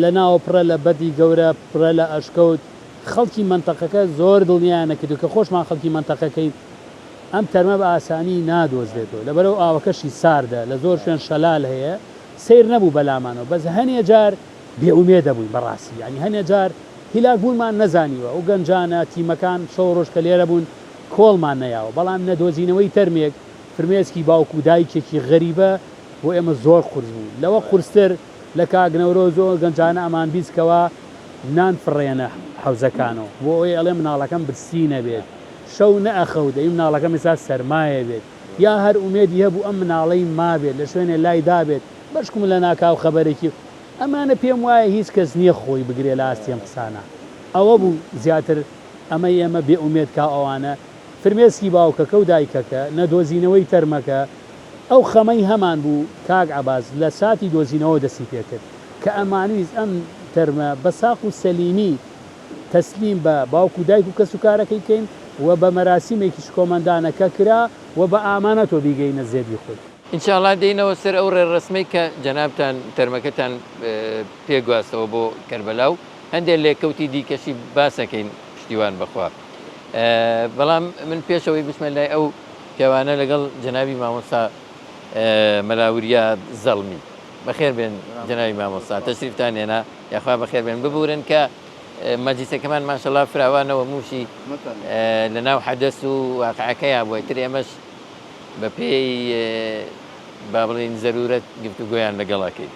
لە ناوە پڕە لە بەردی گەورە پڕە لە ئەشکەوت خەڵکی مەنتەقەکە زۆر دڵنیایان نەکردووە کە خۆشمان خەڵکی مەنتەقەکەین ئەم تەرمە بە ئاسانی نادۆزرێتەوە لەبەرئەو ئاوەکەشی ساردە لە زۆر شوێن شەلال هەیە سەیر نەبوو بەلامانەوە بەس هەنێ جار بێ ئومێد دەبووین بەڕاستی یانی هەنێ جار هیلاک بوونمان نەزانیوە ئەو گەنجانە تیمەکان شەو ڕۆژ کە لێرە بوون کۆڵمان نەیاوە بەڵام نەدۆزینەوەی تەرمێک فرمێسکی باوک و دایکێکی غەریبە بۆ ئێمە زۆر قورس بوو لەوە قورستر لە کاک نەورۆز و ئەو گەنجانە ئەمان 20 کەوا نان فڕێنە. حەوزەکانەوە بۆ ئەوەی ئەڵێ مناڵەکەم برسی نەبێت شەو نەئەخەوت ئەی مناڵەکەم ئێستا سەرمایە بێت یا هەر ئومێدی هەبوو ئەم مناڵەی مابێت لە شوێنێ لای دابێت بەشکم لەناکاو خەبەرێکی ئەمانە پێم وایە هیچ کەس نیە خۆی بگرێ لە ئاستی ئەم قسانە ئەوە بوو زیاتر ئەمەی ئێمە بێ ئومێد کا ئەوانە فرمێسکی باوکەکە و دایکەکە نەدۆزینەوەی تەرمەکە ئەو خەمەی هەمان بوو کاک عەباس لە ساتی دۆزینەوە دەستی پێکرد کە ئەمانویست ئەم تەرمە بە ساق و سەلیمی تەسلیم بە باوک و دایک و کەسوکارەکەی بکەین و بە مەراسیمێکی شکۆمەندانە کە کرا و بە ئامانەتەوە بیگەینە زێدی خۆی. ان شاء اللە دێینەوە سەر ئەو ڕێڕەسمەی کە جەنابتان تەرمەکەتان پێ گواستەوە بۆ کەربەلا و هەندێک لێکەوتی دیکەشی باسەکەین پشتیوان بەخوا بەڵام من پێشەوەی بچمە لای ئەو پیاوانە لەگەڵ جەنابی مامۆستا مەلا وریا زەڵمی بەخێر بێن جەنابی مامۆستا تەشریفتان هێنا یاخوا بەخێر بێن ببورن کە مەجلیسەکەمان ماشەڵا فراوانەوە موشی لە ناو حەدەس و واقعەکەیا بووە تر ئێمەش بە پێی با بڵێین زەرورەت گفتوگۆیان لەگەڵ ئەکەین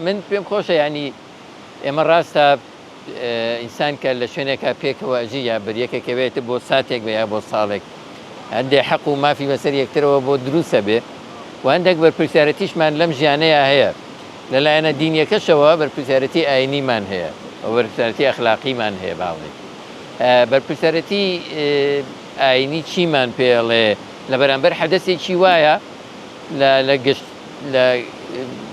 من پێم خۆشە ینی ئێمە ڕاستە ئینسان کە لە شوێنێکا پێکەوە ئەژی یا بەریەکەکەوێت بۆ ساتێک بە یا بۆ ساڵێک هەندێک حەق و مافی بەسەر یەکترەوە بۆ دروستە بێ و هەندێک بەرپرسیارەتیشمان لەم ژیانەیە هەیە لە لایەنە دینیەکەشەوە بەرپرسیارەتی ئاینیمان هەیە و بەرپرسیارەتی ئەخلاقیمان هەیە باڵێ بەرپرسیارەتی ئاینی چیمان پێڵێ لە بەرامبەر حەدەسێکی وایە لە لە گشت لە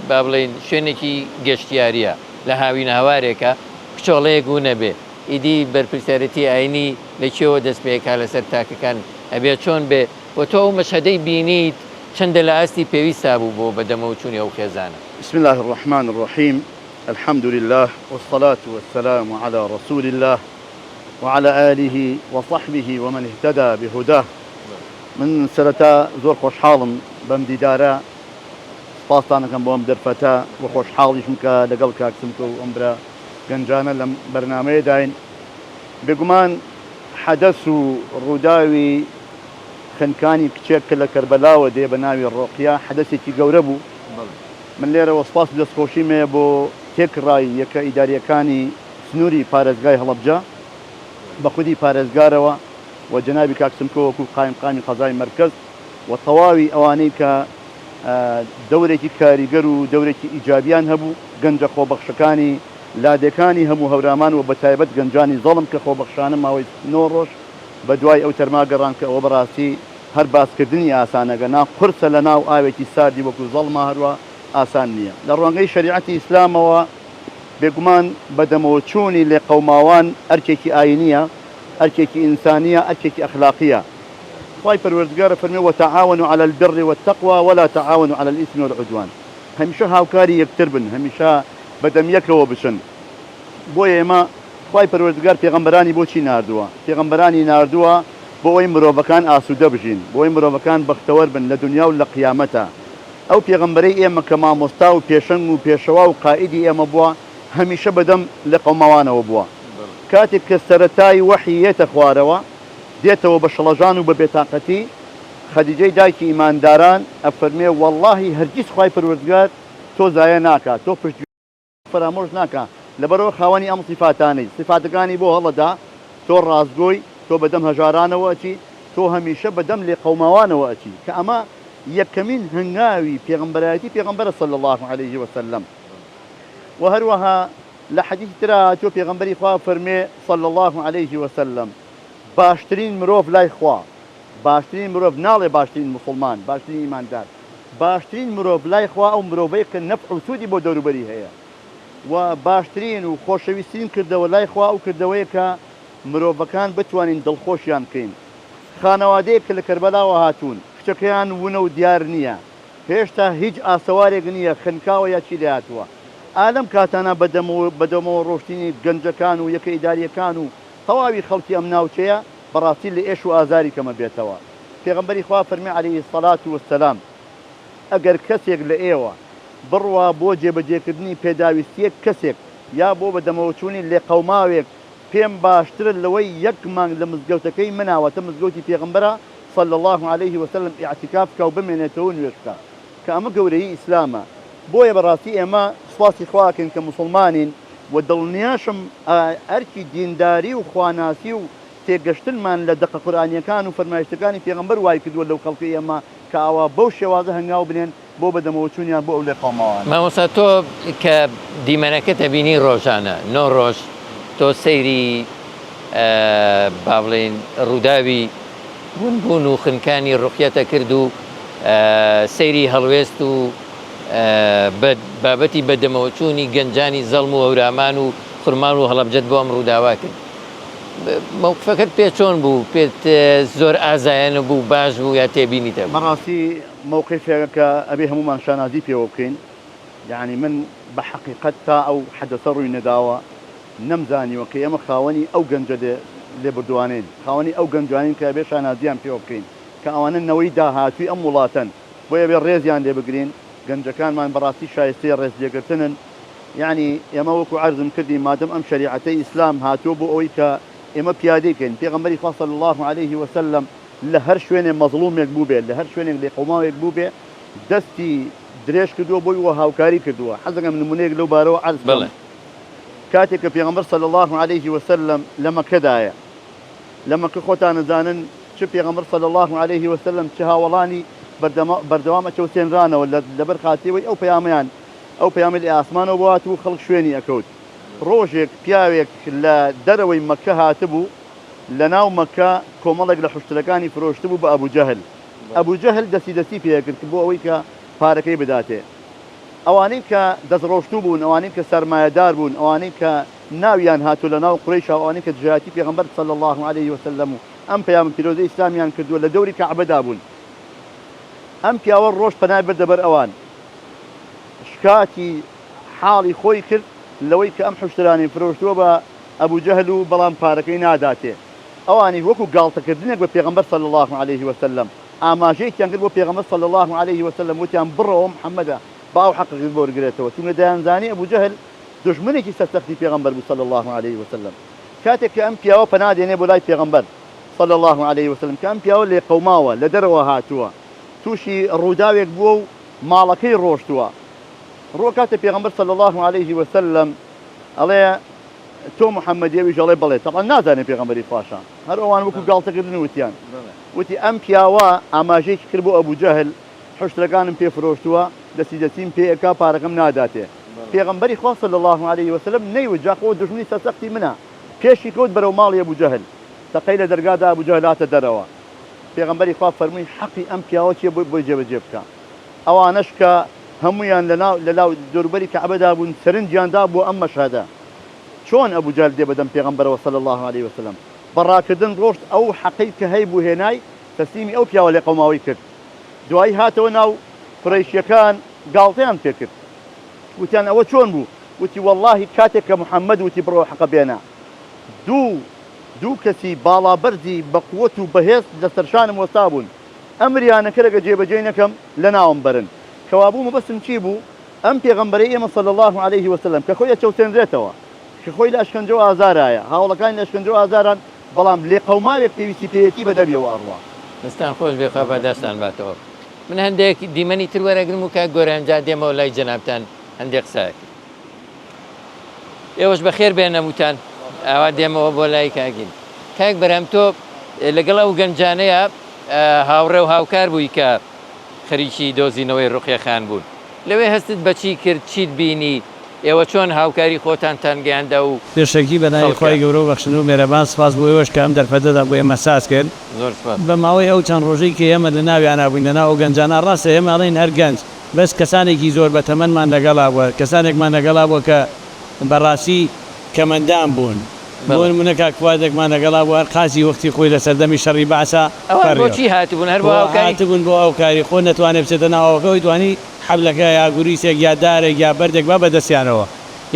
با بڵێین شوێنێکی گەشتیاریە لە هاوینەهەوارێکە کچۆڵەیەک و نەبێ ئیدی بەرپرسیارێتی ئاینی لە کوێوە دەست پێکا لەسەر تاکەکان ئەبێ چۆن بێ و تۆ ئەو مەشهەدەی بینیت چەندە لە ئاستی پێویستا بوو بۆ بەدەمەوە چوونی ئەو خێزانە؟ بسم اللە الرحمن الرحیم الحمد للە والصلاة والسلام علی رسول اللە وعلی آله وصحبه ومن اهتدی بهداه من سەرەتا زۆر خۆشحاڵم بەم دیدارە سپاستان ئەکەم بۆ ئەم دەرفەتە و خۆشحاڵیشم کە لەگەڵ کاک سمکۆ و ئەم برا گەنجانە لەم بەرنامەیەداین. بێگومان حەدەس و ڕووداوی خنکانی کچێک کە لە کەربەلاوە دێ بە ناوی ڕۆقیە حەدەسێکی گەورە بوو. من لێرەوە سپاس و دەستخۆشیم هەیە بۆ تێکڕای یەکە ئیدارییەکانی سنووری پارێزگای هەڵەبجە بە خودی پارێزگارەوە و جەنابی کاک سمکۆ وەکوو قایمقامی قەزای مەرکەز و تەواوی ئەوانەی کە دەورێکی کاریگەر و دەورێکی ئیجابیان هەبوو، گەنجە خۆبەخشەکانی لادێکانی هەموو هەورامان و بەتایبەت گەنجانی زەڵم کە خۆبەخشانە ماوەی نۆ ڕۆژ بەدوای ئەو تەرما گەڕان کە ئەوە بەڕاستی هەر باسکردنی ئاسانە گەنا قورسە لەناو ئاوێکی ساردی وەکو زەڵما هەروا ئاسان نییە. لە ڕوانگەی شەریعەتی ئیسلامەوە بێگومان بەدەمەوەچوونی لێقەوماوان ئەرکێکی ئایینییە، ئەرکێکی ئینسانییە، ئەرکێکی ئەخلاقییە. خوای پەروەردگار ئەفەرموێ، وتعاونوا علی البر والتقوی ولا تعاونوا علی الاثم والعدوان، هەمیشە هاوکاری یەکتر بن، هەمیشە بەدەم یەکەوە بچن. بۆیە ئێمە خوای پەروەردگار پێغەمبەرانی بۆچی ناردووە؟ پێغەمبەرانی ناردووە بۆ ئەوەی مرۆڤەکان ئاسوودە بژین، بۆ ئەوەی مرۆڤەکان بەختەوەر بن لە دونیا و لە قیامەتا. ئەو پێغەمبەرەی ئێمە کە مامۆستا و پێشەنگ و پێشەوا و قائیدی ئێمە بووە، هەمیشە بەدەم لێقەوماوانەوە بووە. کاتێک کە سەرەتای وەحی یێتە خوارەوە، دێتەوە بە شڵەژان و بە بێتاقەتی، خەدیجەی دایکی ئیمانداران ئەفەرموێ، وەڵڵاهی هەرگیز خوای پەروەردگار تۆ زایە ناکا، تۆ پشتگوێ فەرامۆش ناکا، لەبەرئەوە خاوەنی ئەم سیفاتانەی، سیفاتەکانی بۆ هەڵەدا، تۆ ڕاستگۆی، تۆ بەدەم هەژارانەوە ئەچی، تۆ هەمیشە بەدەم لێقەوماوانەوە ئەچی، کە ئەمە یەکەمین هەنگاوی پێغەمبەرایەتی پێغەمبەرە صلی اللە علیه وسلم. وە هەروەها لە حەدیثی ترا هاتووە پێغەمبەری خوا فەرموێ صلی اللە علیه وسلم، باشترین مرۆڤ لای خوا، باشترین مرۆڤ ناڵێ باشترین موسڵمان، باشترین ئیماندار، باشترین مرۆڤ لای خوا ئەو مرۆڤەیە کە نەفع و سوودی بۆ دەوروبەری هەیە و باشترین و خۆشەویسترین کردەوە لای خوا ئەو کردەوەیە کە مرۆڤەکان بتوانین دڵخۆشیان بکەین. خانەوادەیەک کە لە کەربەلاوە هاتوون، کچەکەیان ونە و دیار نییە، هێشتا هیچ ئاسەوارێک نییە خنکاوە یا چی لێهاتووە. ئا لەم کاتانە بەدەمەوە ڕۆشتنی گەنجەکان و یەکە ئیدارییەکان و تەواوی خەڵکی ئەم ناوچەیە بەڕاستی لە ئێش و ئازاری کەمە بێتەوە. پێغەمبەری خوا فەرمی علیە الصلوە والسلام، ئەگەر کەسێک لە ئێوە بڕوا بۆ جێبەجێکردنی پێداویستییەک کەسێک یا بۆ بەدەمەوەچوونی لێقەوماوێک پێم باشترە لەوەی یەک مانگ لە مزگەوتەکەی منا واتە مزگەوتی پێغەمبەرە صلی اللە علیه وسلم ئیعتیکاف بکا و بمێنێتەوە و نوێژ بکا کە ئەمە گەورەیی ئیسلامە بۆیە بەڕاستی ئێمە سوپاسی خوا ئەکەین کە موسڵمانین. و دڵنیاشم ئەرکی دینداری و خواناسی و تێگەشتنمان لە دەقە قورئانیەکان و فەرمایشتەکانی پێغەمبەر وای کردووە لەو خەڵکەی ئێمە کە ئاوا بەو شێوازە هەنگاو بنێن بۆ بەدەمەوەچوونیان بۆ ئەو لێقەوماوانە. مامۆستا تۆ کە دیمەنەکەت ئەبینی ڕۆژانە نۆ ڕۆژ تۆ سەیری با بڵێین ڕووداوی ونبوون و خنکانی ڕوقیەتە کرد و سەیری هەڵوێست و بابەتی بەدەمەوەچوونی گەنجانی زەڵم و هەورامان و خورماڵ و هەڵەبجەت بۆ ئەم ڕووداوە کرد. مەوقفەکەت پێ چۆن بوو؟ پێت زۆر ئازایانە بوو، باش بوو یا تێبینیت هەبوو؟ بەڕاستی مەوقفێکە کە ئەبێ هەموومان شانازی پێوە بکەین. یەعنی من بە حەقیقەت تا ئەو حەدەسە ڕووی نەداوە نەمزانیوە کە ئێمە خاوەنی ئەو گەنجە لێبوردووانەین، خاوەنی ئەو گەنجانەین کە ئەبێ شانازییان پێوە بکەین کە ئەوانە نەوەی داهاتووی ئەم وڵاتەن. بۆیە ئەبێ ڕێزیان لێ بگرین. گەنجەکانمان بەڕاستی شایستەی ڕێزلێگرتنن. یەعنی ئێمە وەکو عەرزم کردی مادەم ئەم شەریعەتەی ئیسلام هاتووە بۆ ئەوەی کە ئێمە پیادەی کەین، پێغەمبەری خوا صلی اللە علیه وسلم لە هەر شوێنێ مەزڵومێک بووبێ، لە هەر شوێنێک لێقەوماوێک بووبێ دەستی درێژ کردووە بۆی و هاوکاری کردووە. حەز دەکەم نموونەیەک لەو بارەوە عەرز بکەم. بەڵێ. کاتێک کە پێغەمبەر صلی اللە علیه وسلم لە مەککەدایە، لە مەککە خۆتان ئەزانن چ پێغەمبەر صلی اللە علیه وسلم چ هاوەڵانی بەردەوام ئەچەوسێنرانەوە لەبەر خاتری ئەوەی ئەو پەیامەیان ئەو پەیامەی لە ئاسمانەوە بۆ هاتبوو خەڵک شوێنی ئەکەوت. ڕۆژێک پیاوێک لە دەرەوەی مەککە هاتبوو، لە ناو مەککە کۆمەڵێک لە حوشترەکانی فرۆشتبوو بە ئەبو جەهل. ئەبو جەهل دەستی دەستی پێ ئەکرد بۆ ئەوەی کە پارەکەی بداتێ. ئەوانەی کە دەستڕۆشتوو بوون، ئەوانەی کە سەرمایەدار بوون، ئەوانەی کە ناویان هاتووە لە ناو قورەیشا و ئەوانەی کە دژایەتی پێغەمبەر صلی اللە علیه وسلم و ئەم پەیامە پیرۆزەی ئیسلامیان کردووە لە دەوری کەعبەدا بوون. ئەم پیاوە ڕۆشت پەنای بردە بەر ئەوان. شکاتی حاڵی خۆی کرد لەوەی کە ئەم حوشترانەی فرۆشتووە بە ئەبو جەهل و بەڵام پارەکەی ناداتێ. ئەوانیش وەکو گاڵتەکردنێک بە پێغەمبەر صلی اللە علیه وسلم ئاماژەیەکیان کرد بۆ پێغەمبەر صلی اللە علیه وسلم وتیان بڕۆوە محمدە با ئەو حەقەکەت بۆ وەرگرێتەوە چونکە دەیانزانی ئەبو جەهل دوژمنێکی سەرسەختی پێغەمبەر بوو صلی اللە علیه وسلم. کاتێک کە ئەم پیاوە پەنا دێنێ بۆ لای پێغەمبەر صلی اللە علیه وسلم کە ئەم پیاوە لێقەوماوە لە دەرەوە هاتووە تووشی ڕووداوێک بووە و ماڵەکەی ڕۆشتووە ڕووەکاتە پێغەمبەر صلی اللە علیه وسلم ئەڵێ تۆ محمدی ئەویش ئەڵێ بەڵێ تەبعەن نازانێ پێغەمبەری خواشە هەر ئەوان وەکو گاڵتەکردن وتیان وتی ئەم پیاوە ئاماژەیەکی کرد بۆ ئەبو جەهل حوشترەکانم پێ فرۆشتووە دەستی دەستیم پێ ئەکا پارەکەم ناداتێ پێغەمبەری خوا صلی اللە علیه وسلم نەیوت جا خۆ دوژمنی سەرسەختی منە پێشی کەوت بەرەو ماڵی ئەبو جەهل تەقەی لە دەرگا دا ئەبو جەهل هاتە دەرەوە پێغەمبەری خوا فەرمووی حەقی ئەم پیاوە چیە بۆی جێبەجێ بکە ئەوانەش کە هەموویان لەناو لەلاو دەوروبەری کەعبەدا بوون سەرنجیان دا بۆ ئەم مەشهەدە چۆن ئەبو جەهل دێ بەدەم پێغەمبەرەوە صلی اللە علیه وسلم بە ڕاکردن ڕۆشت ئەو حەقەی کە هەیبوو هێنای تەسلیمی ئەو پیاوە لێقەوماوەی کرد دوایی هاتەوە ناو قورەیشیەکان گاڵتەیان پێکرد وتیان ئەوە چۆن بوو وتی وەڵاهی کاتێک کە محمد وتی بڕۆ حەقە بێنە دوو دوو کەسی باڵابەرزی بەقوەت و بەهێز لەسەرشانم وەستابوون ئەمریان کرد ئەگەر جێبەجێی نەکەم لەناوم بەرن کەوابوو مەبەستم چی بوو ئەم پێغەمبەرەی ئێمە صلی اللە علیه وسلم کە خۆی ئەچەوسێنرێتەوە کە خۆی لە ئەشکەنجە و ئازارایە هاوەڵەکانی لە ئەشکەنجە و ئازاران بەڵام لێقەوماوێک پێویستی پێیەتی بە دەمیەوە ئەڕوا. دەستان خۆش بێ خوا پاداشتان باتەوە. من هەندێک دیمەنی تر وەرەگرم و کاک گۆران جا دێمەوە لای جەنابتان هەندێک قسە ئەکەین. ئێوەش بەخێر بێن هەمووتان. ئاوا دێمەوە بۆ لای کاکین. کاک بەرهەم تۆ لەگەڵ ئەو گەنجانەیە هاوڕێ و هاوکار بووی کە خەریکی دۆزینەوەی ڕوقیە خان بوون. لەوێ هەستت بە چی کرد، چیت بینی، ئێوە چۆن هاوکاری خۆتانتان گەیاندە ئەو پێشەکی بە ناوی خەڵکە؟ خوای گەورە و بەخشندە و مێرەبان سپاس بۆ ئێوەش کە ئەم دەرفەتەتان بۆ ئێمە ساز کرد. زۆر سپاس. بە ماوەی ئەو چەند ڕۆژەی کە ئێمە لە ناویانا بووین لە ناو ئەو گەنجانە ڕاستە ئێمە ئەڵێین هەر گەنج بەس کەسانێکی زۆر بە تەمەنمان لەگەڵا بووە کەسانێکمان لەگەڵا بووە کە بە ڕاستی کەمەندام بوون بۆ بەڵێ. نموونە کاک فوادێکمان لەگەڵا بوو هەر قازی وەختی خۆی لە سەردەمی شەڕی بەعسا ئەوان پەڕیوە بۆچی هاتبوون هەر بۆ بۆ هاوکاری؟ هاتبوون بۆ هاوکاری خۆ نەتوانێ بچێتە ناو ئاوەکە ئەوی توانی حەبلەکە یا گوریسێک یا دارێک یا بەردێک با بە دەستیانەوە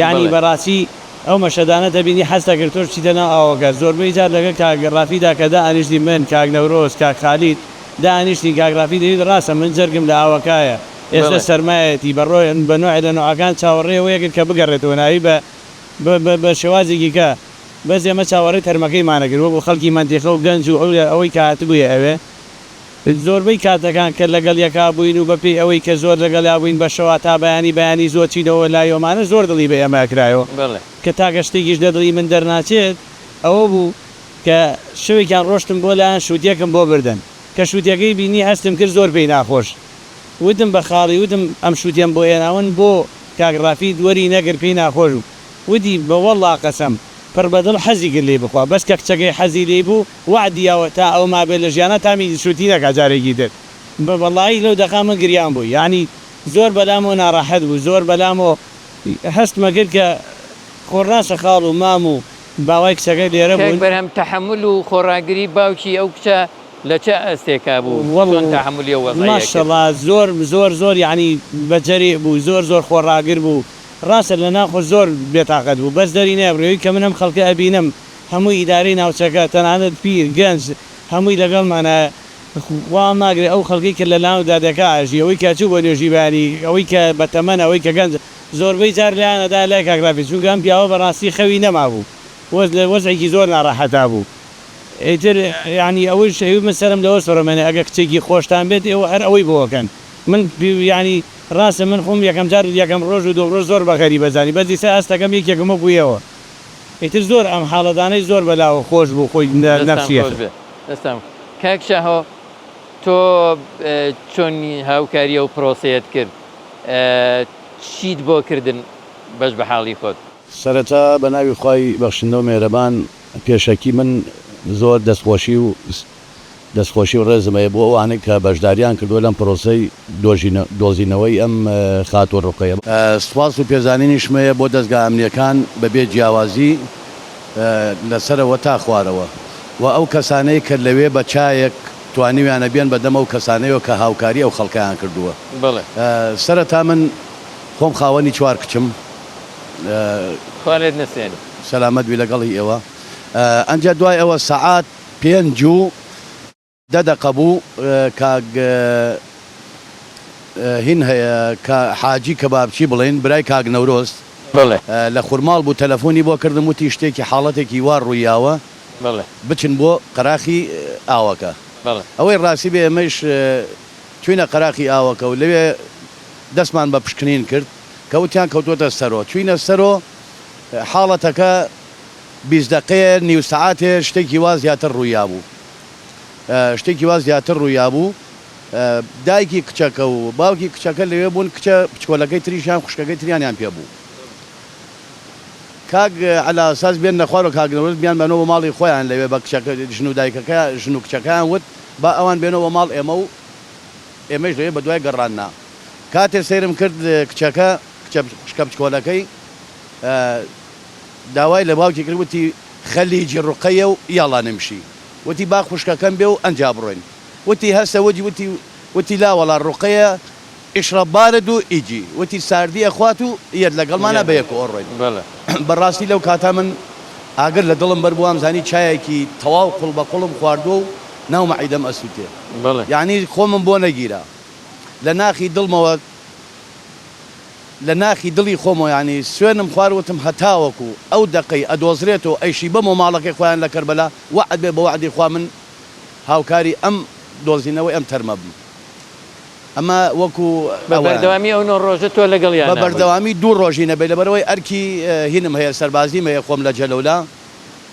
یانی بەڵێ. بە ڕاستی ئەو مەشهەدانەت ئەبینی حەزت ئەکرد تۆش بچیتە ناو ئاوەکە زۆربەی جار لەگەڵ کاک ڕافیدا کە دائەنیشتین من کاک نەورۆز کاک خالید دائەنیشتین کاک ڕافی دەیوت ڕاستە من جەرگم لە ئاوەکایە ئێستە بەڵێ. سەرمایەتی بە ڕۆ بە نۆعێ لە نۆعەکان چاوەڕێی ئەوەی ئەکرد کە بگەڕێتەوە ناوی بە بە بە بە شێوازێکی کە بەس ئێمە چاوەڕێی تەرمەکەیمان ئەکرد وەکو خەڵکی مەنتیقە و گەنج و ئەوەی کە هاتبوویە ئەوێ. زۆربەی کاتەکان کە لەگەڵ یەکا بووین و بەپێی ئەوەی کە زۆر لەگەڵیا بووین بە شەوا تا بەیانی بەیانی زۆر چینەوە لای ئەمانە زۆر دڵی بە ئێمە ئەکرایەوە کە تاکە شتێکیش لە دڵی من دەرناچێت ئەوە بوو کە شەوێکیان ڕۆشتم بۆ لایان شووتیەکم بۆ بردن کە شووتیەکەی بینی هەستم کرد زۆر پێی ناخۆش وتم بە خاڵی وتم ئەم شووتیەم بۆ هێناون بۆ کاک ڕافید وەری نەگرت پێی ناخۆش بوو وتی بە وەڵڵا قەسەم پڕ بە دڵ حەزی کرد لێی بخوا بەس کە کچەکەی حەزی لێی بوو وەعدی یاوە تا ئەو مابێت لە ژیانا تامی شوتی نەکا جارێکی تر بە وەڵایی لەو دەقە من گریام بوو یانی زۆر بەلامەوە ناڕەحەت بوو زۆر بەلامەوە هەستمە کرد کە خۆ ڕاستە خاڵ و مام و باوای کچەکە لێرە کاک بوون. بەرهەم تەحەمول و خۆڕاگری باوکی ئەو کچە لە چ ئاستێکا بوو چۆن تەحەمولی ئەو وەزعەی ئەکرد؟ ماشەڵا زۆر زۆر زۆر یانی بە جەریئ بوو زۆر زۆر خۆڕاگر بوو ڕاستە لە ناخۆ زۆر بێتاقەت بوو بەس دەری نەئەبڕی ئەوی کە من ئەم خەڵکە ئەبینم هەموو ئیدارەی ناوچەکە تەنانەت پیر گەنج هەمووی لەگەڵمانە خوا ناگرێ ئەو خەڵکەی کە لە ناو دادەکە ئەژی ئەوەی کە ئەچوو بۆ نوێژی بەیانی ئەوەی کە بە تەمەنە ئەوەی کە گەنجە زۆربەی جار لایان ئەدا لای کاک ڕافی چونکە ئەم پیاوە بەڕاستی خەوی نەمابوو وەز لە وەزعێکی زۆر ناڕەحەتا بوو ئیتر یانی ئەوەیش ئەیوت من سەرم لەوە سوڕمێنێ ئەگەر کچێکی خۆشتان بێت ئێوە هەر ئەوەی بۆ ئەکەن من یانی ڕاستە من خۆم یەکەم جار یەکەم ڕۆژ و دووەم ڕۆژ زۆر بە غەریبە زانی بەس ئیستا هەست ئەکەم یەکێکم وەکو ئێوە ئیتر زۆر ئەم حاڵەتانەی زۆر بەلاوە خۆش بوو خۆی دەستان نەفسیەت. خۆش بێ دەستان کاک شاهۆ تۆ چۆن هاوکاری ئەو پرۆسەیەت کرد چیت بۆ کردن بەش بە حاڵی خۆت؟ سەرەتا بە ناوی خوای بەخشندە و مێهرەبان پێشەکی من زۆر دەستخۆشی و دەستخۆشی و ڕێزم هەیە بۆ ئەوانەی کە بەشداریان کردووە لەم پرۆسەی دۆزینەوەی ئەم خاتوو ڕوقەیە. سوپاس و پێزانینیشم هەیە بۆ دەزگا ئەمنییەکان بەبێ جیاوازی لە سەرەوە تا خوارەوە و ئەو کەسانەی کە لەوێ بە چایەک توانیویانە بێن بەدەم ئەو کەسانەیەوە کە هاوکاری ئەو خەڵکەیان کردووە. سەرەتا من خۆم خاوەنی چوار کچم. خوا لێت نەسێنێ. سەلامەت بی لەگەڵ هی ئێوە. ئەنجا دوای ئەوە سەعات پێنج و دە دەقە بوو کاک هین هەیە کە حاجی کەبابچی بڵێین برای کاک نەورۆز بەڵێ. لە خورماڵ بوو تەلەفۆنی بۆ کردم وتی شتێکی حاڵەتێکی وا ڕووی یاوە بەڵێ. بچن بۆ قەراخی ئاوەکە بەڵێ. ئەوەی ڕاستی بێ ئێمەیش چوینە قەراخی ئاوەکە و لەوێ دەستمان بە پشکنین کرد کە وتیان کەوتووەتە سەرۆ چوینە سەرۆ حاڵەتەکە 20 دەقەیە نیو سەعاتێ شتێکی وا زیاتر ڕوویابوو شتێکی وا زیاتر ڕوویابوو دایکی کچەکە و باوکی کچەکە لەوێ بوون کچە بچکۆلەکەی تریشیان خوشکەکەی تریانیان پێ بوو کاک عەلا ساز بێن نەخوار و کاک نەورۆز بیان بەنەوە بۆ ماڵی خۆیان لەوێ بە کچەکە ژن و دایکەکە ژن و کچەکەیان وت با ئەوان بێنەوە بۆ ماڵ ئێمە و ئێمەش لەوێ بە دوای گەڕاننا کاتێ سەیرم کرد کچەکە کچە خوشکە بچکۆلەکەی داوای لە باوکی کرد وتی خەلیجی ڕوقەیە و یاڵا نمشی وتی با خوشکەکەم بێ و ئەنجا بڕۆین وتی هەستە وتی وتی وتی لا وەڵا ڕوقەیە ئیشڕەب بارد و ئیجی وتی ساردی ئەخوات و یەت لەگەڵمانا بەیەکەوە ئەڕۆین بەڕاستی لەو کاتە من ئاگر لە دڵم بەربوو وامزانی چایەکی تەواو قوڵ بە قوڵم خواردووە و ناو مەعیدەم ئەسوتێ یانی خۆمم بۆ نەگیرا لە ناخی دڵمەوە لە ناخی دڵی خۆمەوە یانی سوێنم خوارد وتم هەتاوەکو ئەو دەقەی ئەدۆزرێتەوە ئەیشی بەمەوە ماڵەکەی خۆیان لە کەربەلا وەعد بێ بە وەعدی خوا من هاوکاری ئەم دۆزینەوەی ئەم تەرمە بم ئەمە وەکو بە ئەوەیان. بەردەوامی ئەو نۆ ڕۆژە تۆ لەگەڵیان بە نابووی؟ بەردەوامی دوو ڕۆژی نەبێ لەبەرئەوەی ئەرکی هینم هەیە سەربازیم هەیە خۆم لە جەلەولا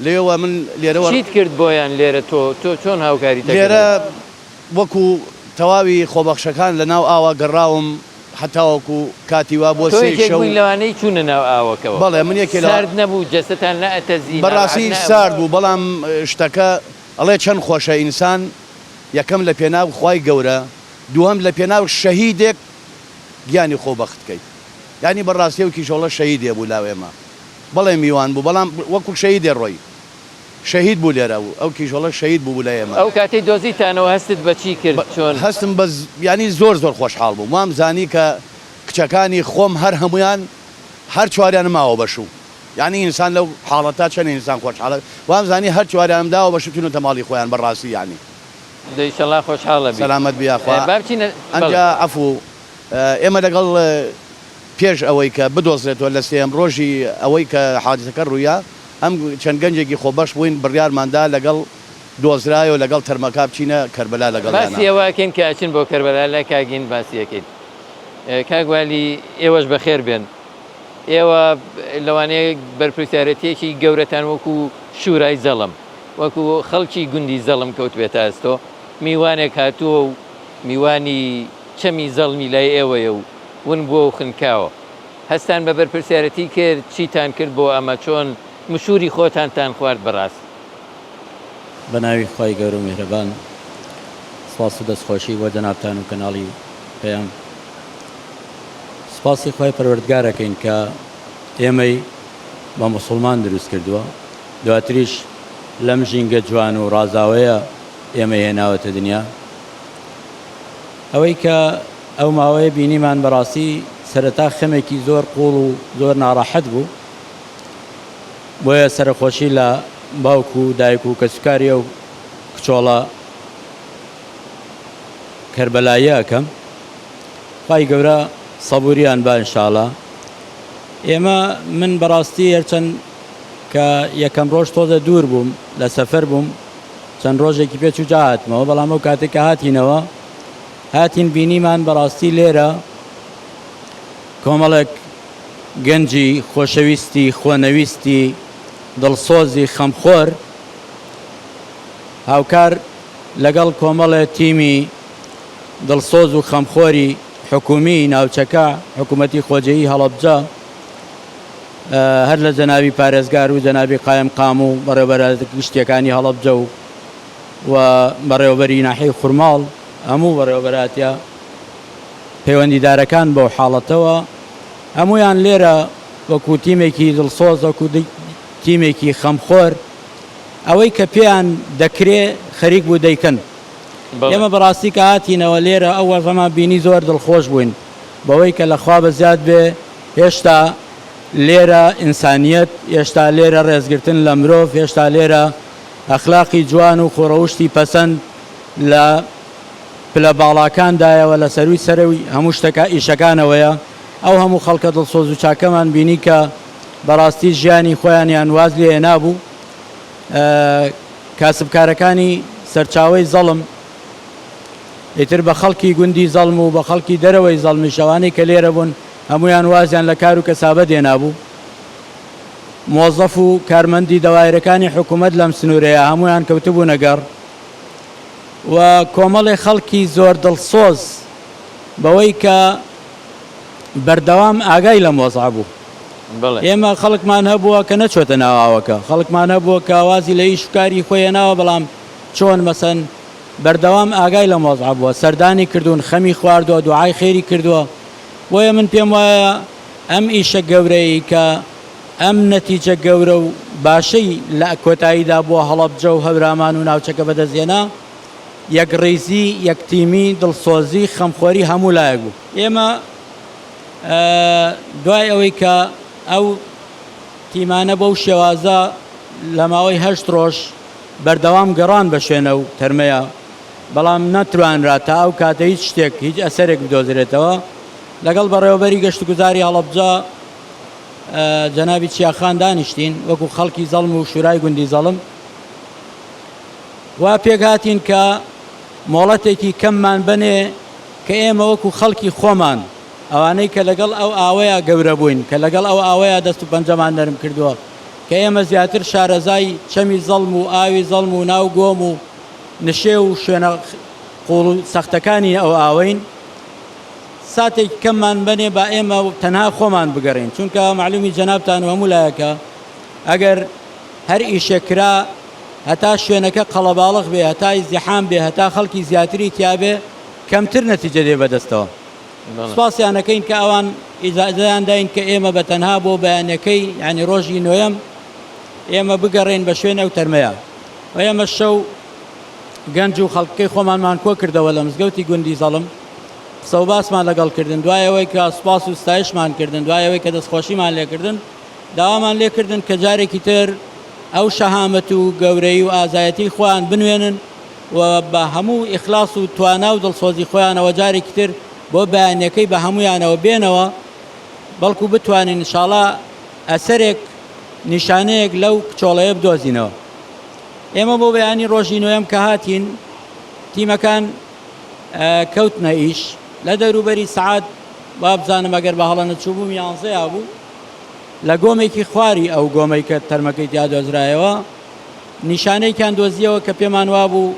لەوێوە من لێرەوە. چیت کرد بۆیان لێرە تۆ تۆ چۆن هاوکاریت لێرە ئەکردن؟ وەکو تەواوی خۆبەخشەکان لە ناو ئاوا گەڕاوم هەتاوەکو کاتی وا بۆ تۆ سێی یەکێک شەو. بووی لەوانەی چوونە ناو ئاوەکەوە؟ بەڵێ من یەکێ لە. سارد نەبوو جەستەتان نەئەتەزی ناڕەحەت بەڕاستی نەئەبوو؟ سارد بوو بەڵام شتەکە ئەڵێ چەند خۆشە ئینسان یەکەم لە پێناو خوای گەورە دووهەم لە پێناو شەهیدێک گیانی خۆ بەخت کەیت یانی بەڕاستی ئەو کیژۆڵە شەهیدێ بوو لاو ئێمە بەڵێ میوان بوو بەڵام وەکو شەهیدێ ڕۆی شەهید بوو لێرە و ئەو کیژۆڵە شەهید بوو بوو لای ئێمە. ئەو کاتەی دۆزیتانەوە هەستت بە چی کرد چۆن؟ هەستم بە یانی زۆر زۆر خۆشحاڵ بووم وام زانی کە کچەکانی خۆم هەر هەموویان هەر چواریانم ماوە بە شوو یانی ئینسان لەو حاڵەتە چەنێ ئینسان خۆشحاڵە وام زانی هەر چواریانم داوە بە شوو چوونەتە ماڵی خۆیان بە ڕاستی یانی. دە ئیشەڵا خۆشحاڵە بی. سەلامەت بی یاخوا. با بچینە بەڵێ. ئەنجا عەفوو ئێمە لەگەڵ پێش ئەوەی کە بدۆزرێتەوە لە سێیەم ڕۆژی ئەوەی کە حادیسەکە ڕوویا ئەم چەند گەنجێکی خۆبەخش بووین بڕیارمان دا لەگەڵ. دۆزرایەوە لەگەڵ تەرمەکە بچینە کەربەلا لەگەڵیانا. باسی ئەوە ئەکەین کە ئەچن بۆ کەربەلا لای کاک هین باسی ئەکەین. کاک والی ئێوەش بەخێر بێن. ئێوە لەوانەیە بەرپرسیارەتیەکی گەورەتان وەکو شورای زەڵم وەکو خەڵکی گوندی زەڵم کەوتبێتە ئەستۆ میوانێک هاتووە و میوانی چەمی زەڵمی لای ئێوەیە و ون بووە و خنکاوە هەستان بە بەرپرسیارەتی کرد چیتان کرد بۆ ئەمە چۆن مشوری خۆتانتان خوارد بەڕاست؟ بە ناوی خوای گەورە و میهرەبان سپاس و دەستخۆشی بۆ جەنابتان و کەناڵی پەیام سپاسی خوای پەروەردگار ئەکەین کە ئێمەی بە موسڵمان دروست کردووە دواتریش لەم ژینگە جوان و ڕازاوەیە ئێمەی هێناوەتە دنیا ئەوەی کە ئەو ماوەیە بینیمان بەڕاستی سەرەتا خەمێکی زۆر قوڵ و زۆر ناڕەحەت بوو بۆیە سەرەخۆشی لە باوک و دایک و کەسوکاری ئەو کچۆڵە کەربەلاییە ئەکەم خوای گەورە سەبوریان با ان شاءاللە ئێمە من بەڕاستی هەرچەند کە یەکەم ڕۆژ تۆزە دوور بووم لە سەفەر بووم چەند ڕۆژێکی پێچوو جا هاتمەوە بەڵام ئەو کاتێک کە هاتینەوە هاتین بینیمان بەڕاستی لێرە کۆمەڵێک گەنجی خۆشەویستی خۆنەویستی دڵسۆزی خەمخۆر هاوکار لەگەڵ کۆمەڵێ تیمی دڵسۆز و خەمخۆری حکوومی ناوچەکە، حکوومەتی خۆجێیی هەڵەبجە، هەر لە جەنابی پارێزگار و جەنابی قایمقام و بەڕێوەبەرە گشتییەکانی هەڵەبجە و و بەڕێوەبەری ناحیەی خورماڵ، هەموو بەڕێوەبەراتییە پەیوەندیدارەکان بەو حاڵەتەوە، هەموویان لێرە وەکوو تیمێکی دڵسۆز، وەکوو تیمێکی خەمخۆر، ئەوەی کە پێیان دەکرێ خەریک بوو دەیکەن. ئێمە بەڕاستی کە هاتینەوە لێرە ئەو وەزعەمان بینی زۆر دڵخۆش بووین بەوەی کە لە خوا بەزیاد بێ هێشتا لێرە ئینسانیەت، هێشتا لێرە ڕێزگرتن لە مرۆڤ، هێشتا لێرە ئەخلاقی جوان و خووڕەوشتی پەسەند لە پلە باڵاکاندایە و لە سەرووی سەرەوی هەموو شتەکە ئیشەکانەوەیە. ئەو هەموو خەڵکە دڵسۆز و چاکەمان بینی کە بەڕاستی ژیانی خۆیانیان واز لێ هێنابوو. کاسبکارەکانی سەرچاوەی زەڵم، ئیتر بە خەڵکی گوندی زەڵم و بە خەڵکی دەرەوەی زەڵمیش ئەوانەی کە لێرە بوون هەموویان وازیان لە کار و کەسابەت هێنابوو. مۆزەف و کارمەندی دەوایرەکانی حکوومەت لەم سنوورەیە هەموویان کەوتبوونە گەڕ و کۆمەڵێ خەڵکی زۆر دڵسۆز بەوەی کە بەردەوام ئاگای لەم وەزعە بوو. ئێمە خەڵکمان هەبووە کە نەچۆتە ناو ئاوەکە، خەڵکمان هەبووە کە وازی لە ئیش و کاری خۆی هێناوە، بەڵام چۆن مەسەن بەردەوام ئاگای لەم وەزعە بووە، سەردانی کردوون، خەمی خواردووە، دوعای خێری کردووە. بۆیە من پێم وایە ئەم ئیشە گەورەی کە ئەم نەتیجە گەورە و باشەی لە کۆتاییدا بۆ هەڵەبجە و هەورامان و ناوچەکە بەدەست هێنا، یەکڕیزی، یەکتیمی، دڵسۆزی، خەمخۆری هەموو لایەک بوو. ئێمە دوای ئەوەی کە ئەو تیمانە بەو شێوازە لە ماوەی هەشت ڕۆژ بەردەوام گەڕان بە شوێن ئەو تەرمەیە، بەڵام نەتوانرا تا ئەو کاتە هیچ شتێک، هیچ ئەسەرێک بدۆزرێتەوە. لەگەڵ بەڕێوەبەری گەشتوگوزاری هەڵەبجە جەنابی چیاخان دانیشتین، وەکو خەڵکی زەڵم و شورای گوندی زەڵم وا پێکهاتین کە مۆڵەتێکی کەممان بەنێ کە ئێمە وەکو خەڵکی خۆمان، ئەوانەی کە لەگەڵ ئەو ئاوەیا گەورە بووین، کە لەگەڵ ئەو ئاوەیا دەست و پەنجەمان نەرم کردووە، کە ئێمە زیاتر شارەزای چەمی زەڵم و ئاوی زەڵم و ناو گۆم و نشێو و شوێنە قووڵ و سەختەکانی ئەو ئاوەین، ساتێکی کەممان بەنێ با ئێمە تەنها خۆمان بگەڕێین، چونکە مەعلومی جەنابتان و هەموو لایەکە ئەگەر هەر ئیشێک کرا هەتا شوێنەکە قەڵەباڵغ بێ، هەتا ئیزدیحام بێ، هەتا خەڵکی زیاتری تیابێ، کەمتر نەتیجە دێ بەدەستەوە. سوپاسیان ئەکەین کە ئەوان ئیجازەیان داین کە ئێمە بە تەنها بۆ بەیانەکەی یانی ڕۆژی نۆیەم ئێمە بگەڕێین بە شوێن ئەو تەرمەیە و ئێمە شەو گەنج و خەڵکەکەی خۆمانمان کۆ کردەوە لە مزگەوتی گوندی زەڵم قسە و باسمان لەگەڵ کردن دوای ئەوەی کە سوپاس و ستایشمان کردن دوای ئەوەی کە دەستخۆشیمان لێکردن داوامان لێکردن کە جارێکی تر ئەو شەهامەت و گەورەی و ئازایەتی خۆیان بنوێنن و بە هەموو ئیخلاس و توانا و دڵسۆزی خۆیانەوە جارێکی تر بۆ بەیانەکەی بە هەموویانەوە بێنەوە بەڵکو بتوانین ئینشاڵا ئەسەرێک نیشانەیەک لەو کچۆڵەیە بدۆزینەوە. ئێمە بۆ بەیانی ڕۆژی نۆیەم کە هاتین تیمەکان کەوتنە ئیش لە دەوروبەری سەعات وابزانم ئەگەر بە هەڵە نەچووبووم یانزەیا بوو لە گۆمێکی خواری ئەو گۆمەی کە تەرمەکەی تیا دۆزرایەوە نیشانەیەکیان دۆزیەوە کە پێمان وابوو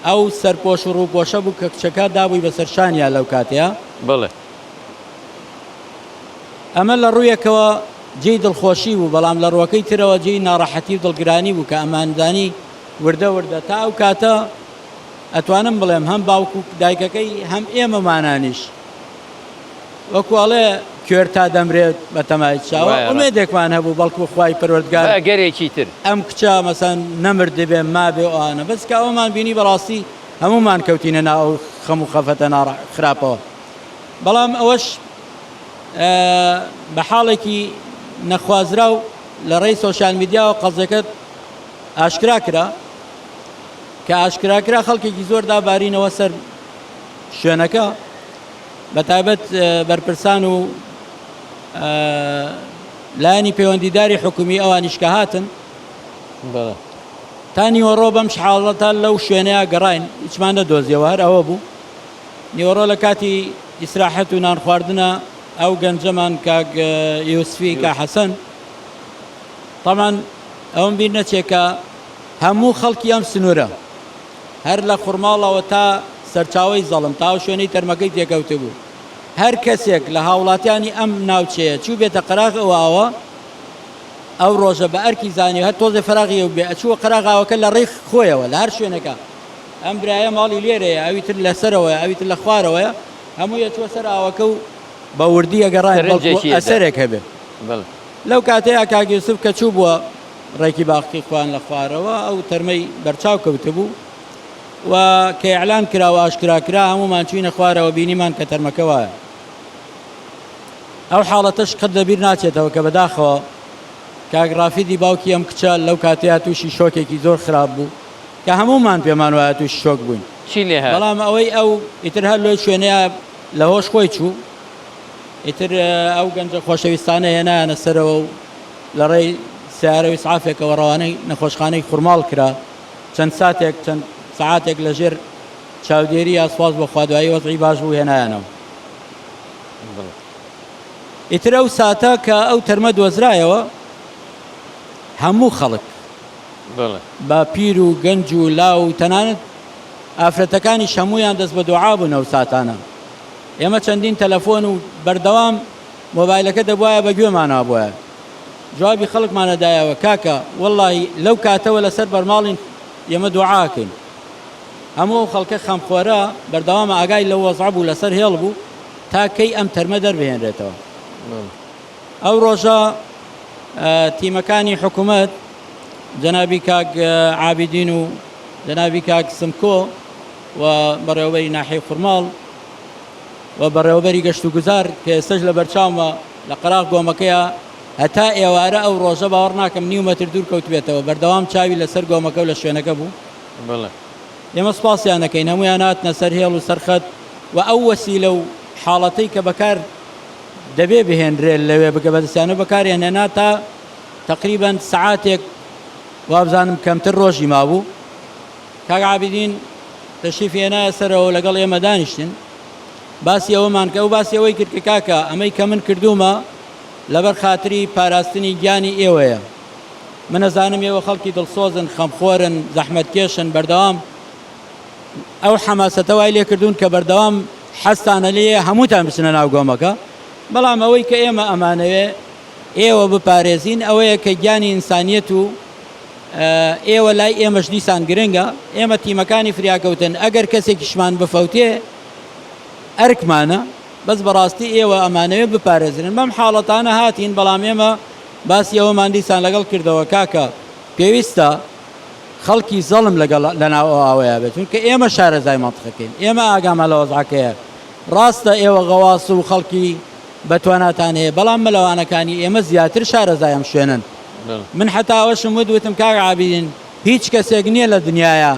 ئەو سەرپۆش و ڕووپۆشە بوو کە کچەکە دابووی بەسەر شانیا لەو کاتەیە. بەڵێ. ئەمە لە ڕوویەکەوە جێی دڵخۆشی بوو، بەڵام لە ڕووەکەی ترەوە جێی ناڕەحەتی و دڵگرانی بوو کە ئەمانزانی وردە وردە تا ئەو کاتە ئەتوانم بڵێم هەم باوک و دایکەکەی هەم ئێمەمانانیش وەکو ئەڵێ کوێر تا دەمرێت بە تەمای چاوە وایە ڕاست. ئومێدێکمان هەبوو بەڵکو خوای پەروەردگار بە ئەگەرێکی تر. ئەم کچە مەسەن نەمردبێ مابێ و ئەوانە بەس کە ئەوەمان بینی بەڕاستی هەموومان کەوتینە ناو ئەو خەم و خەفەتە ناڕە خراپەوە بەڵام ئەوەش بە حاڵێکی نەخوازراو لە ڕێی سۆشیال میدیاوە قەزیەکە ئاشکرا کرا کە ئاشکرا کرا خەڵکێکی زۆر دابارینەوە سەر شوێنەکە بە تایبەت بەرپرسان و لایەنی پەیوەندیداری حکومی ئەوانیش کە هاتن تا نیوەڕۆ بەم حاڵەتە لەو شوێنەیە گەڕاین هیچمان نەدۆزیەوە هەر ئەوە بوو نیوەڕۆ لە کاتی ئیسراحەت و نان خواردنە ئەو گەنجەمان کاک یوسفی کا حەسەن تەمان ئەوم بیر نەچێ کە هەموو خەڵکی ئەم سنوورە هەر لە خورماڵەوە تا سەرچاوەی زەڵم تا ئەو شوێنەی تەرمەکەی تێکەوتبوو هەر کەسێک لە هاوڵاتیانی ئەم ناوچەیە چووبێتە قەراغ ئەو ئاوە ئەو ڕۆژە بە ئەرکی زانی هەر تۆزێ فەراغی ئەو بێ ئەچووە قەراغ ئاوەکە لە ڕێی خۆیەوە لە هەر شوێنەکە ئەم برایە ماڵی لێرەیە ئەوی تر لەسەرەوەیە ئەوی تر لە خوارەوەیە هەمووی ئەچووە سەر ئاوەکە و بە وردی ئەگەڕاین بەڵکو سەرنجێکی ئەدا. ئەسەرێک هەبێ بەڵێ. لەو کاتەیا کاک یوسف کە چووبووە ڕێکی باخچەی خۆیان لە خوارەوە ئەو تەرمەی بەرچاو کەوتبوو و کە ئیعلان کرا و ئاشکرا کرا هەموومان چووینە خوارەوە بینیمان کە تەرمەکە وایە. ئەو حاڵەتەش قەت لەبیر ناچێتەوە کە بەداخەوە کاک ڕافیدی باوکی ئەم کچە لەو کاتەیا تووشی شۆکێکی زۆر خراپ بوو کە هەموومان پێمان وایە تووشی شۆک بووین چی لێ هات؟ بەڵام ئەوەی ئەو ئیتر هەر لەو شوێنەیا لە هۆش خۆی چوو ئیتر ئەو گەنجە خۆشەویستانە هێنایانە سەرەوە و لە ڕێی سەیارە و ئیسعافێکەوە ڕەوانەی نەخۆشخانەی خورماڵ کرا چەند ساتێک چەند سەعاتێک لە ژێر چاودێری یا سوپاس بۆ خوا دوایی وەزعی باش بوو هێنایانەوە. ئیتر ئەو ساتە کە ئەو تەرمە دۆزرایەوە هەموو خەڵک بە پیر و گەنج و لاو و تەنانەت ئافرەتەکانیش هەموویان دەست بە دۆعا بوون ئەو ساتانە ئێمە چەندین تەلەفۆن و بەردەوام مۆبایلەکە دەبوایە بە گوێمانا بوایە جوابی خەڵکمان ئەدایەوە کاکە وەڵاهی لەو کاتەوە لەسەر بەرماڵین ئێمە دۆعا ئەکەین هەموو ئەو خەڵکە خەمخۆرە بەردەوام ئاگای لەو وەزعە بوو لەسەر هێڵ بوو تا کەی ئەم تەرمە دەربهێنرێتەوە ئەو ڕۆژە تیمەکانی حکوومەت جەنابی کاک عابیدین و جەنابی کاک سمکۆ و بەڕێوەبەری ناحیەی خورماڵ و بەڕێوەبەری گەشت و گوزار کە ئێستەش لە بەرچاومە لە قەراغ گۆمەکەیە هەتا ئێوارە ئەو ڕۆژە باوەڕ ناکەم نیو مەتر دوور کەوتبێتەوە بەردەوام چاوی لەسەر گۆمەکە و لە شوێنەکە بوو. بەڵێ. ئێمە سوپاسیان دەکەین هەموویان هاتنە سەر هێڵ و سەر خەت و ئەو وەسیلە و حاڵەتەی کە بەکار دەبێ بهێنرێ لەوێ بگە بەدەستیان و بەکاریان هێنا تا تەقریبەن سەعاتێک وابزانم کەمتر ڕۆژی مابوو کاک عابیدین تەشریفی هێنایە سەرەوە و لەگەڵ ئێمە دانیشتن باسی ئەوەمان کە ئەو باسی ئەوەی کرد کە کاکە ئەمەی کە من کردوومە لەبەر خاتری پاراستنی گیانی ئێوەیە من ئەزانم ئێوە خەڵکی دڵسۆزن خەمخۆرن زەحمەتکێشن بەردەوام ئەو حەماسەتە وای لێکردوون کە بەردەوام حەزتانە لێیە هەمووتان بچنە ناو گۆمەکە بەڵام ئەوەی کە ئێمە ئەمانەوێ ئێوە بپارێزین ئەوەیە کە گیانی ئینسانیەت و ئێوە لای ئێمەش دیسان گرنگە، ئێمە تیمەکانی فریاکەوتن ئەگەر کەسێکیشمان بفەوتێ ئەرکمانە، بەس بەڕاستی ئێوە ئەمانەوێ بپارێزرێن، بەم حاڵەتانە هاتین، بەڵام ئێمە باسی ئەوەمان دیسان لەگەڵ کردەوە کاکە پێویستە خەڵکی زەڵم لەگەڵ لەناو ئەو ئاوەیا بێت، چونکە ئێمە شارەزای مەنتقەکەین، ئێمە ئاگامان لە وەزعەکەیە، ڕاستە ئێوە غەواس و خەڵکی بەتواناتان هەیە، بەڵام مەلەوانەکانی ئێمە زیاتر شارەزای ئەم شوێنەن. من حەتا ئەوەشم وت، وتم کاک عابیدین هیچ کەسێک نییە لە دنیایا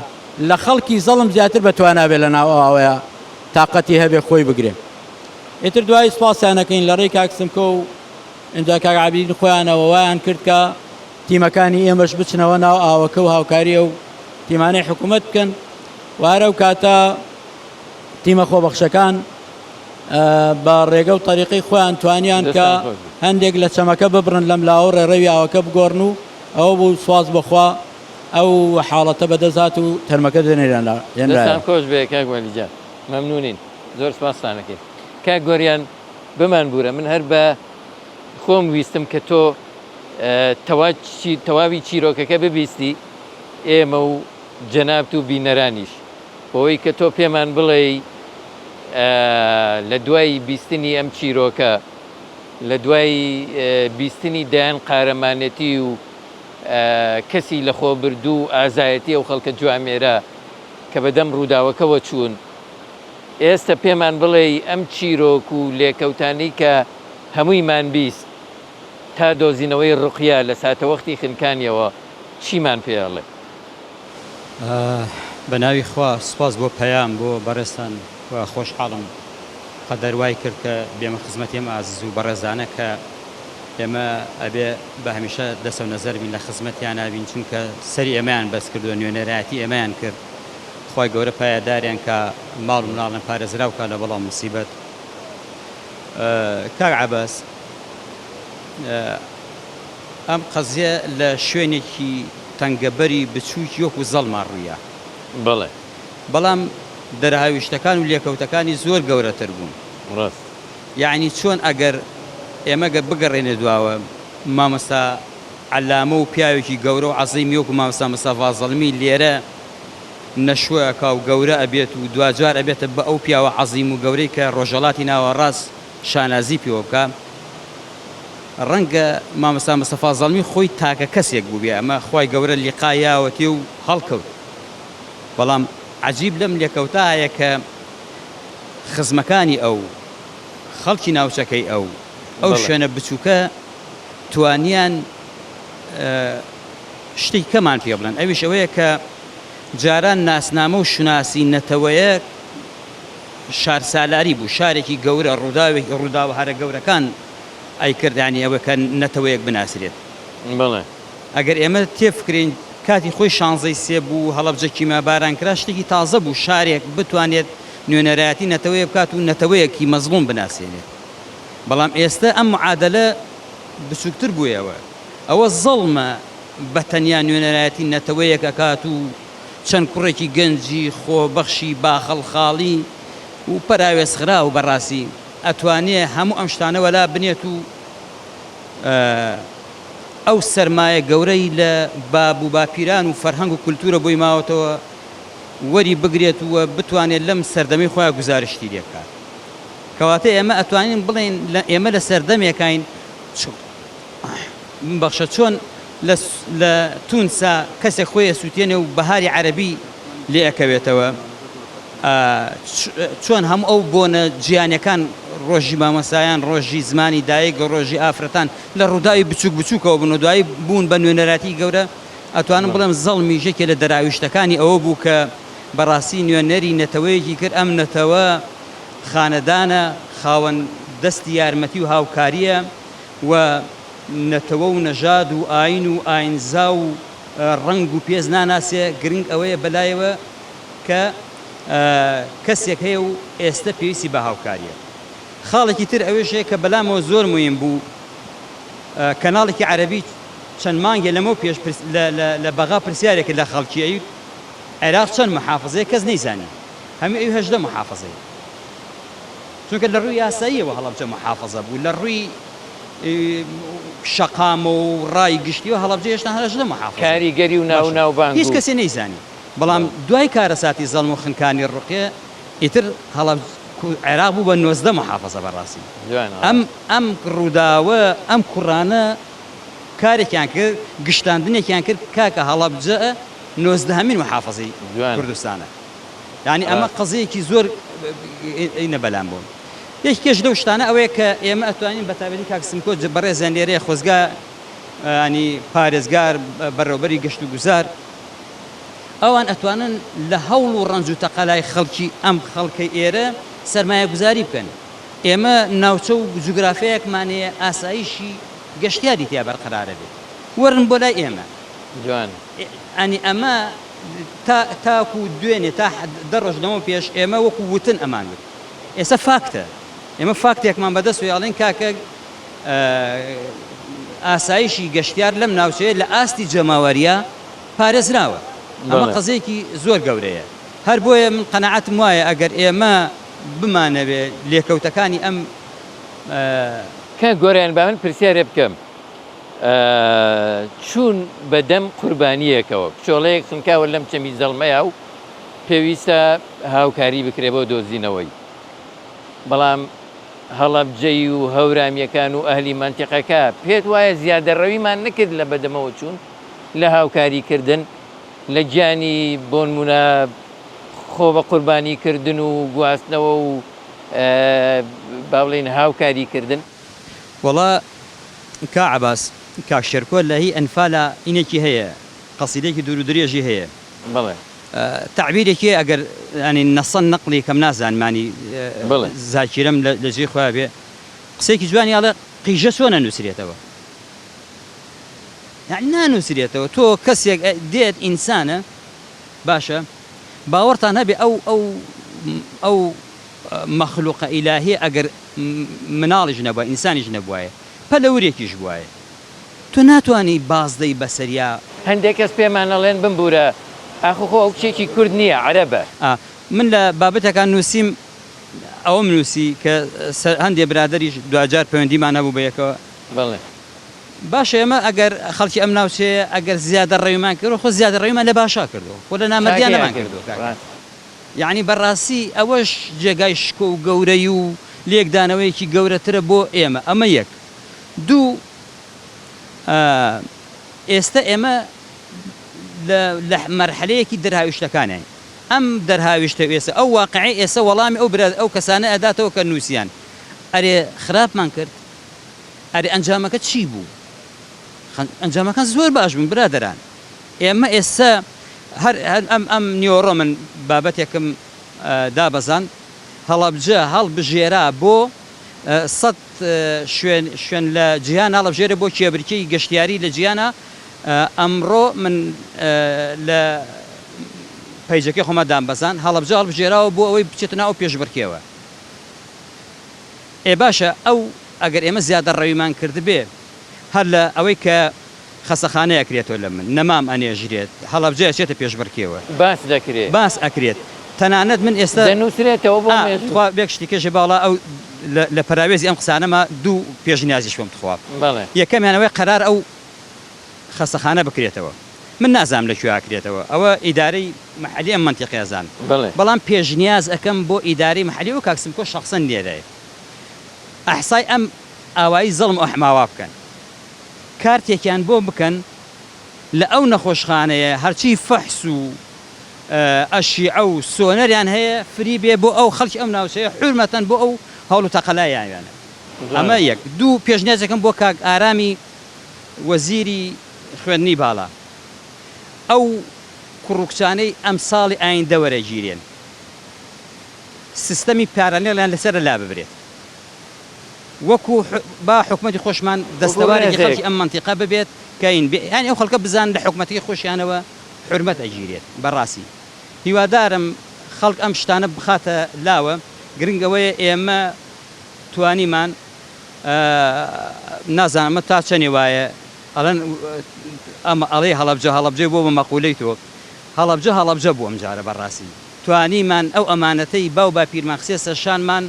لە خەڵکی زەڵم زیاتر بەتوانا بێ لەناو ئەو ئاوەیا تاقەتی هەبێ خۆی بگرێ. ئیتر دوایی سوپاسیان ئەکەین لە ڕێی کاک سمکۆ و ئینجا کاک عابیدین خۆیانەوە وایان کرد کە تیمەکانی ئێمەش بچنەوە ناو ئاوەکە و هاوکاری ئەو. تیمانەی حکوومەت بکەن و هەر ئەو کاتە تیمە خۆبەخشەکان بە ڕێگە و تەریقەی خۆیان توانیان کە هەندێک لە چەمەکە ببڕن لەم لاوە ڕێڕەوی ئاوەکە بگۆڕن و ئەوە بوو سواز بەخوا ئەو حاڵەتە بەدەست هات و تەرمەکە دێنرایەوە. دەستان خۆش بێ کاک وەلی گیان مەمنونین زۆر سپاستان ئەکەین کاک گۆریان بمانبورە من هەر بە خۆم ویستم کە تۆ تەواوی چیرۆکەکە ببیستی ئێمە و جەنابت و بینەرانیش بەوەی کە تۆ پێمان بڵێی لە دوای بیستنی ئەم چیرۆکە لە دوای بیستنی دەیان قارەمانێتی و کەسی لەخۆبردوو و ئازایەتی ئەو خەڵکە جوامێرە کە بەدەم ڕووداوەکەوە چوون، ئێستە پێمان بڵێی ئەم چیرۆک و لێکەوتانەی کە هەموویمان 20 تا دۆزینەوەی ڕوقیە لە ساتەوەختی خنکانیەوە چیمان پێ ئەڵێ؟ بە ناوی خوا سوپاس بۆ پەیام بۆ بەڕێزتان و خۆشحاڵم قەدەر وای کرد کە بێمە خزمەتی ئەم ئازیز و بەڕێزانە کە ئێمە ئەبێ بە هەمیشە دەسەو نەزەر بین لە خزمەتیانا بین چونکە سەری ئێمەیان بەرز کردوە نوێنەرایەتی ئێمەیان کرد خوای گەورە پایەداریان کا ماڵ و مناڵیان پارێزراو کا لە بەڵا و موسیبەت کاک عەباس ئەم قەزیە لە شوێنێکی تەنگەبەری بچووکی وەکو زەڵما ڕوویا بەڵێ. بەڵام دەرهاویشتەکان و لێکەوتەکانی زۆر گەورەتر بوون. ڕاست. یەعنی چۆن ئەگەر ئێمە گەر بگەڕێینە دواوە مامۆستا عەلامە و پیاوێکی گەورە و عەزیمی وەکو مامۆستا مستەفا زەڵمی لێرە نەشوە ئەکا و گەورە ئەبێت و دواجار ئەبێتە بە ئەو پیاوە عەزیم و گەورەی کە ڕۆژهەڵاتی ناوەڕاست شانازی پێوە بکا ڕەنگە مامۆستا مستەفا زەڵمی خۆی تاکە کەسێک بووبێ ئەمە خوای گەورە لیقا یاوەتێ و هەڵکەوت بەڵام عەجیب لەم لێکەوتە هەیە کە خزمەکانی ئەو، خەڵکی ناوچەکەی ئەو، ئەو شوێنە بچووکە توانیان شتێکی کەمان پێ بڵێن، ئەویش ئەوەیە کە جاران ناسنامە و شوناسی نەتەوەیەک شارسالاری بوو، شارێکی گەورە، ڕووداوێک، ڕووداوە هەرە گەورەکان ئەیکرد، یانی ئەوە کە نەتەوەیەک بناسرێت. بەڵێ. ئەگەر ئێمە تێفکرین کاتی خۆی شانزەی سێ بوو هەڵەبجە کیمیاباران کرا شتێکی تازە بوو شارێک بتوانێت نوێنەرایەتی نەتەوەیەک بکات و نەتەوەیەکی مەزڵوم بناسێنێت بەڵام ئێستە ئەم معادەلە بچوکتر بوویەوە ئەوە زەڵمە بە تەنیا نوێنەرایەتی نەتەوەیەک ئەکات و چەند کوڕێکی گەنجی خۆبەخشی باخەڵ خاڵی و پەراوێزخراو بەڕاستی ئەتوانێ هەموو ئەم شتانە وەلا بنێت و ئەو سەرمایە گەورەی لە باب و باپیران و فەرهەنگ و کولتوورە بۆی ماوەتەوە وەری بگرێت و بتوانێت لەم سەردەمەی خۆیا گوزارشتی لێ بکات. کەواتە ئێمە ئەتوانین بڵێین لە ئێمە لە سەردەمێکاین ببەخشە چۆن لە لە تونسا کەسێک خۆی ئەسووتێنێ و بەهاری عەرەبی لێ ئەکەوێتەوە چۆن هەموو ئەو بۆنە جیهانیەکان ڕۆژی مامۆستایان، ڕۆژی زمانی دایک، ڕۆژی ئافرەتان لە ڕووداوی بچووک بچووکەوە بوون و دوایی بوون بە نوێنەرایەتی گەورە، ئەتوانم بڵێم زەڵمیش یەکێ لە دەراویشتەکانی ئەوە بوو کە بەڕاستی نوێنەری نەتەوەیەکی کرد، ئەم نەتەوە خانەدانە، خاوەن دەستی یارمەتی و هاوکارییە و نەتەوە و نەژاد و ئایین و ئایینزا و ڕەنگ و پێست ناناسێ، گرنگ ئەوەیە بەلایەوە کە کەسێک هەیە و ئێستە پێویستی بە هاوکارییە. خاڵێکی تر ئەوەیش هەیە کە بەلامەوە زۆر موهیم بوو، کەناڵێکی عەرەبی چەند مانگێ لەمەو پێش لە بەغا پرسیارێک کرد لە خەڵکی ئەیوت عێراق چەند موحافزەیە کەس نەیزانی هەمووی ئەیوت 18 موحافزەیە چونکە لە ڕووی یاساییەوە هەڵەبجە موحافزە بوو لە ڕووی شەقامە و ڕای گشتیەوە هەڵەبجە هێشتا هەر 18 موحافزەیە کاریگەری و ناو و باشە ناوبانگ هیچ و. کەسێ نەیزانی بەڵام دوای کارەساتی زەڵم و خنکانی ڕوقیە ئیتر هەڵەبج عێراق بوو بە 19 موحافزە بەڕاستی جوانە ئەم ئەم ڕووداوە ئەم کوڕانە کارێکیان کرد گشتاندنێکیان کرد کاکە هەڵەبجە نۆزدەهەمین موحافزەی جوانە کوردستانە یانی ئەمە ڕاستە. قەزیەکی زۆر ئینە بەلام بۆ یەکێکیش لەو شتانە ئەوەیە کە ئێمە ئەتوانین بە تایبەتی کاک سمکۆ بەڕێزیان لێرەیە خۆزگا ینی پارێزگار بەڕێوبەری گەشت و گوزار ئەوان ئەتوانن لە هەوڵ و ڕەنج و تەقەلای خەڵکی ئەم خەڵکەی ئێرە سەرمایەگوزاری بکەن. ئێمە ناوچە و جوگرافیایەکمان هەیە ئاسایشی گەشتیاری تیا بەرقەرارە بێت. وەرن بۆ لای ئێمە. جوانە. یانی ئەمە. تا تاکو دوێنێ تا دە ڕۆژ لەمەو پێش ئێمە وەکو وتن ئەمان وت ئێستا فاکتە ئێمە فاکتێکمان بەدەستەوەی ئەڵێن کاکە ئاسایشی گەشتیار لەم ناوچەیە لە ئاستی جەماوەریە پارێزراوە ئەمە قەزیەکی زۆر گەورەیە هەر بۆیە من قەناعەتم وایە ئەگەر ئێمە بمانەوێ لێکەوتەکانی ئەم کاک گۆران با من پرسیارێ بکەم چوون بە دەم قوربانییەکەوە کچۆڵەیەک خنکاوە لەم چەمی زەڵمەیا و پێویستە هاوکاری بکرێ بۆ دۆزینەوەی بەڵام هەڵەبجەی و هەورامییەکان و ئەهلی مەنتیقەکە پێت وایە زیادەڕەویمان نەکرد لە بەدەمەوە چوون لە هاوکاری کردن لە گیانی بۆنمونە خۆ بە قوربانی کردن و گواستنەوە و با بڵێین هاوکاری کردن؟ وەڵا کا عەباس کاک شێرکۆ لە هی ئەنفالا ئینێکی هەیە قەسیدەیەکی دوور و درێژی هەیە بەڵێ. تەعبیرێکی هەیە ئەگەر یانی نەسەن نەقلی کەم نازانم یانی بەڵێ. زاکیرەم لە جێی خۆیا بێ قسەیەکی جوانی ئەڵێ قیژە چۆن ئەنووسرێتەوە یانی نانووسرێتەوە تۆ کەسێک دێت ئینسانە باشە باوەڕتان هەبێ ئەو ئەو ئەو مەخلوقە ئیلاهیە ئەگەر مناڵیش نەبوایە ئینسانیش نەبوایە پەلەورێکیش بوایە تۆ ناتوانی بازدەی بەسەریا. هەندێک کەس پێمان ئەڵێن بمبورە ئاخۆ خۆ ئەو کچێکی کورد نییە عەرەبە. ئا من لە بابەتێکا نووسیم ئەوەم نووسی کە هەندێ برادەریش دواجار پەیوەندیمان هەبوو بە یەکەوە. بەڵێ. باشە ئێمە ئەگەر خەڵکی ئەم ناوچەیە ئەگەر زیادە ڕەویمان کردوە خۆ زیادە ڕەویمان لە باشا کردوە خۆ لە نامەردیا چاکەیان نەمان کردوە کردوە کاکە. ڕاستە. یەعنی بەڕاستی ئەوەش جێگای شکۆ و گەورەی و لێکدانەوەیەکی گەورەترە بۆ ئێمە ئەمە یەک. دوو، ئێستە ئێمە لە لە مەرحەلەیەکی دەرهاویشتەکانین. ئەم دەرهاویشتە ئێسە ئەو واقعەی ئێسە وەڵامی ئەو برا ئەو کەسانە ئەداتەوە کە نووسیان ئەرێ خراپمان کرد؟ ئەرێ ئەنجامەکە چی بوو؟ ئەنجامەکان زۆر باش بوون برادەران. ئێمە ئێستا هەر ئەم ئەم نیۆڕۆ من بابەتێکم دابەزاند هەڵەبجە هەڵبژێرا بۆ سەت شوێن شوێن لە جیهان هەڵەبژێرێ بۆ کێبرکێی گەشتیاری لە جیهانا ئەمڕۆ من لە پەیجەکەی خۆما دامبەزاند هەڵەبجە هەڵبژێراوە بۆ ئەوەی بچێتە ناو ئەو پێشبڕکێوە ئێ باشە ئەو ئەگەر ئێمە زیادەڕەویمان کردبێ هەر لە ئەوەی کە خەسەخانە ئەکرێتەوە لە من نەمام ئەنێژرێت هەڵەبجە ئەچێتە پێشبڕکێوە. باس دەکرێ. باس ئەکرێت تەنانەت من ئێستا. دەنووسرێتەوە بۆ ئا مێژوو. تخوا بێک شتی کەشێ باڵا ئەو لە لە پەراوێزی ئەم قسانەما دوو پێشنیازیش بم تخوا. بەڵێ. یەکەمیان ئەوەی قەرار ئەو خەسەخانە بکرێتەوە من نازانم لە کوێ ئەکرێتەوە ئەوە ئیدارەی مەحەلی ئەم مەنتیقەیە ئەزان بەڵێ. بەڵام پێشنیاز ئەکەم بۆ ئیدارەی مەحەلی ئەو کاک سمکۆ شەخسەن لێرەیە ئەحسای ئەم ئاوایی زەڵم ئەحماوا بکەن. کارتێکیان بۆ بکەن لە ئەو نەخۆشخانەیە هەرچی فەحس و ئەشیعە و سۆنەریان هەیە فری بێ بۆ ئەو خەڵکی ئەم ناوچەیە حورمەتەن بۆ ئەو هەوڵ و تەقەلایانە ئەمە یەک دوو پێشنیازێکم بۆ کاک ئارامی وەزیری خوێندنی باڵا ئەو کوڕ و کچانەی ئەمساڵی ئایندە وەرەگیرێن سیستەمی پارالێڵیان لەسەر لاببرێت. وەکو با حکومەتی خۆشمان دەستەوارێکی خەڵکی ئەم مەنتیقە ببێت کە این یانی ئەو خەڵکە بزانن لە حکومەتەکەی خۆشیانەوە حورمەت ئەگیرێت بەڕاستی هیوادارم خەڵک ئەم شتانە بخاتە لاوە گرنگ ئەوەیە ئێمە توانیمان نازانم ئەمە تا چەنێ وایە ئەڵێن ئەمە ئەڵێ هەڵەبجە هەڵەبجەی بۆ بە مەقولەی تۆ هەڵەبجە هەڵەبجە بوو ئەم جارە بەڕاستی توانیمان ئەو ئەمانەتەی باو باپیرمان خسێ سەر شانمان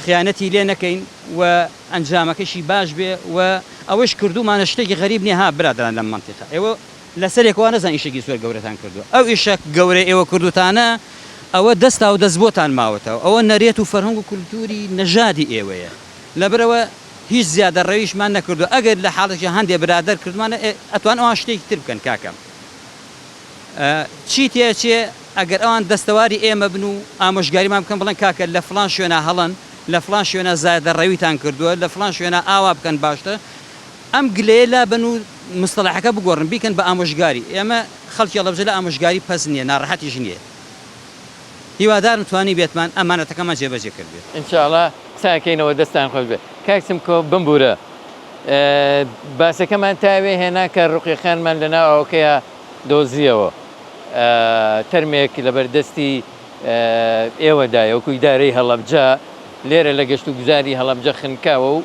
خیانەتی لێ نەکەین و ئەنجامەکەشی باش بێ و ئەوەش کردوومانە شتێکی غەریب نیە ها برادەران لەم مەنتیقە ئێوە لەسەرێک وا نەزان ئیشێکی زۆر گەورەتان کردووە ئەو ئیشە گەورەی ئێوە کردووتانە ئەوە دەستا و دەست بۆتان ماوەتەوە ئەوە نەرێت و فەرهەنگ و کولتووری نەژادی ئێوەیە لەبەرئەوە هیچ زیادە ڕەویشمان نەکردووە ئەگەر لە حاڵێکی هەندێ برادەر کردمانە ئەتوان ئەوان شتێکی تر بکەن کاکە چی تێئەچێ ئەگەر ئەوان دەستەواری ئێمە بن و ئامۆژگاریمان بکەن بڵێن کاکە لە فڵان شوێنا هەڵەن، لە فڵان شوێنا زیادەڕەویتان کردووە، لە فڵان شوێنا ئاوا بکەن باشترە، ئەم گلەیە لابەن و مستەڵەحەکە بگۆڕن بیکەن بە ئامۆژگاری، ئێمە خەڵکی هەڵەبجە لە ئامۆژگاری پەس نییە، ناڕەحەتیش نییە. هیوادارم توانیبێتمان ئەمانەتەکەمان جێبەجێ کردبێت. ان شاء اللە قسە ئەکەینەوە دەستان خۆش بێت کاک سمکۆ بمبورە باسەکەمان تا ئەوێ هێنا کە ڕوقیە خانمان لەناو ئاوەکەیا دۆزیەوە. تەرمێک لەبەردەستی ئێوەدایە وەکو ئیدارەی هەڵەبجە لێرە لە گەشت و گوزاری هەڵەبجە خنکاوە و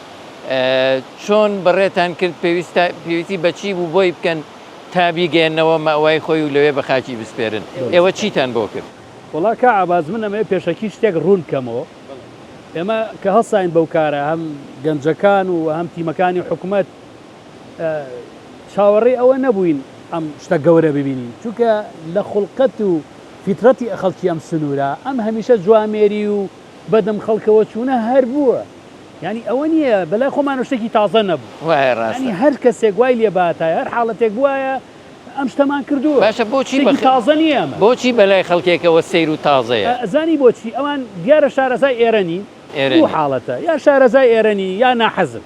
چۆن بەڕێتان کرد پێویستە پێویستی بەچی بوو بۆی بکەن تا بیگەیەنەوە مەوای خۆی و لەوێ بە خاکی بسپێرن ئێوە چیتان بۆ کرد؟ وەڵا کاک عەباس من ئەمەوێ پێشەکی شتێک ڕوون بکەمەوە ئێمە کە هەڵساین بەو کارە هەم گەنجەکان و هەم تیمەکانی حکومەت چاوەڕێی ئەوە نەبووین ئەم شتە گەورە ببینین چونکە لە خوڵقەت و فیترەتی خەڵکی ئەم سنوورە ئەم هەمیشە جوامێری و بەدەم خەڵکەوە چوونە هەر بووە یانی ئەوە نییە بەلای خۆمانەوە شتێکی تازە نەبوو وایە ڕاستە. یانی هەر کەسێک وای لێ باتایە هەر حاڵەتێک بوایە ئەم شتەمان کردووە باشە بۆچی شتێکی تازە نییە ئەمە. بۆچی بەلای خەڵکێکەوە سەیر و تازەیە؟ ئەزانی بۆچی ئەوان دیارە شارەزای ئێرە نین ئێرە دوو نین. حاڵەتە یا شارەزای ئێرە نین یا ناحەزن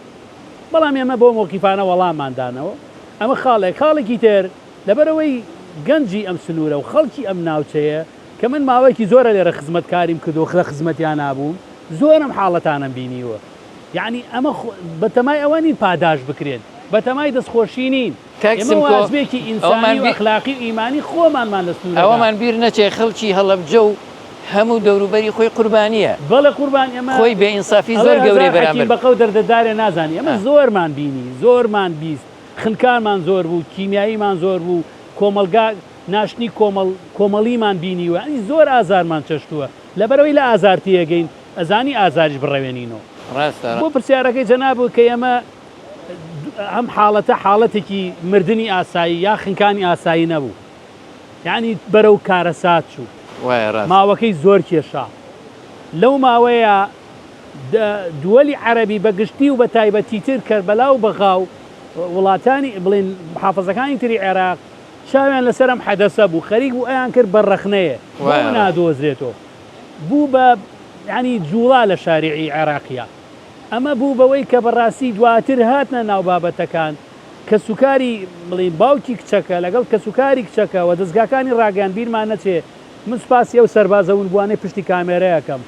بەڵام ئێمە بەو مەوقیفانە وەڵاممان دانەوە ئەمە خاڵێک خاڵێکی تر لەبەرئەوەی گەنجی ئەم سنوورە و خەڵکی ئەم ناوچەیە کە من ماوەیەکی زۆرە لێرە خزمەتکاریم کردووە لە خزمەتیانا بووم زۆر ئەم حاڵەتانەم بینیوە یەعنی ئەمە بەتەمای ئەوە نین پاداشت بکرێن بەتەمای دەستخۆشی نین کاک ئێمە سمکۆ واجبێکی ئەوەمان ئینسانی و بیر ئەخلاقی و ئیمانی خۆمانمان لە سنوورەکە. ئەوەمان بیر نەچێ خەڵکی هەڵەبجە و هەموو دەوروبەری خۆی قوربانییە. بەڵێ قوربان ئێمە خۆی بێ ئینسافی ئەڵێ زۆر گەورەی هەزار حەکیم بەرامبەر. بەقەو دەردەدارێ نازانی ئێمە زۆرمان بینی زۆرمان 20 خنکانمان زۆر بوو کیمیاییمان زۆر بوو کۆمەڵگا ناشتنی کۆمەڵ کۆمەڵیمان بینیوە یانی زۆر ئازارمان چەشتووە لەبەرئەوەی لە ئازار تێگەین ئەزانی ئازاریش بڕەوێنینەوە. ڕاستە. بۆ پرسیارەکەی جەنابت کە ئێمە ئەم حاڵەتە حاڵەتێکی مردنی ئاسایی یا خنکانی ئاسایی نەبوو یانی بەرەو کارەسات چوو وایە ڕاستە. ماوەکەی زۆر کێشا لەو ماوەیە دووەلی عەرەبی بە گشتی و بە تایبەتیتر کەربەلا و بەغا و وڵاتانی بڵێن محافەزەکانی تری عێراق چاویان لەسەر ئەم حەدەسە بوو خەریک بوو ئەیان کرد بە ڕەخنەیە بۆ وایە ڕاستە. نادۆزرێتەوە بوو بە یانی جوڵا لە شاریعی عێراقیا ئەمە بوو بەوەی کە بەڕاستی دواتر هاتنە ناو بابەتەکان کەسوکاری بڵێین باوکی کچەکە لەگەڵ کەسوکاری کچەکە و دەزگاکانی ڕاگەیاند بیرمان نەچێ من سوپاسی ئەو سەربازە ونبووانەی پشتی کامێرە ئەکەم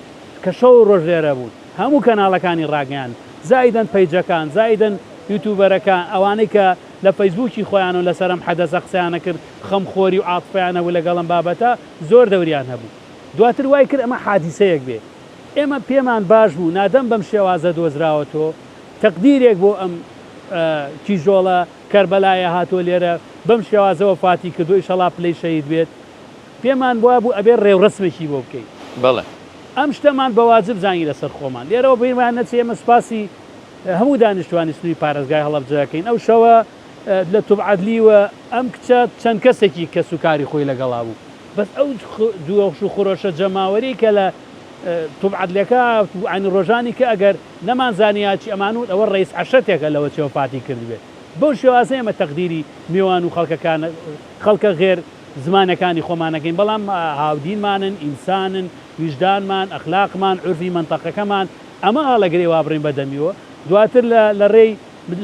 کە شەو و ڕۆژ لێرە بوون هەموو کەناڵەکانی ڕاگەیاند زائیدەن پەیجەکان زائیدەن یوتوبەرەکان ئەوانەی کە لە فەیسبووکی خۆیانەوە لەسەر ئەم حەدەسە قسەیان ئەکرد خەمخۆری و عاتفەیان هەبوو لەگەڵ ئەم بابەتە زۆر دەوریان هەبوو دواتر وای کرد ئەمە حادیسەیەک بێ ئێمە پێمان باش بوو نادەم بەم شێوازە دۆزراوەتۆ تەقدیرێک بۆ ئەم کیژۆڵە کەربەلایە هاتووە لێرە بەم شێوازە وەفاتی کردووە ئیشەڵا پلەی شەهید بێت پێمان وابوو ئەبێ ڕێوڕەسمێکی بۆ بکەین. بەڵێ. ئەم شتەمان بە واجب زانی لەسەر خۆمان. لێرەوە بیرمان نەچێ ئێمە سوپاسی هەموو دانیشتوانی سنووری پارێزگای هەڵەبجە ئەکەین. ئەو شەوە لە توب عەدلیوە ئەم کچە چەند کەسێکی کەسوکاری خۆی لەگەڵا بوو. بەس ئەو جۆش و خرۆشە جەماوەریەی کە لە توب عەدلەکە یانی ڕۆژانی کە ئەگەر نەمانزانیا چی ئەمانوت ئەوە ڕەئیس عەشرەتێکە لەوە چێ وەفاتی کردبێ. بەو شێوازە ئێمە تەقدیری میوان و خەڵکەکان خەڵکە غێر زمانەکانی خۆمان ئەکەین بەڵام هاودینمانن، ئینسانن، ویژدانمان، ئەخلاقمان، عورفی مەنتەقەکەمان ئەمە ئاڵەگرێ وا بڕین بە دەمیەوە. دواتر لە لە ڕێی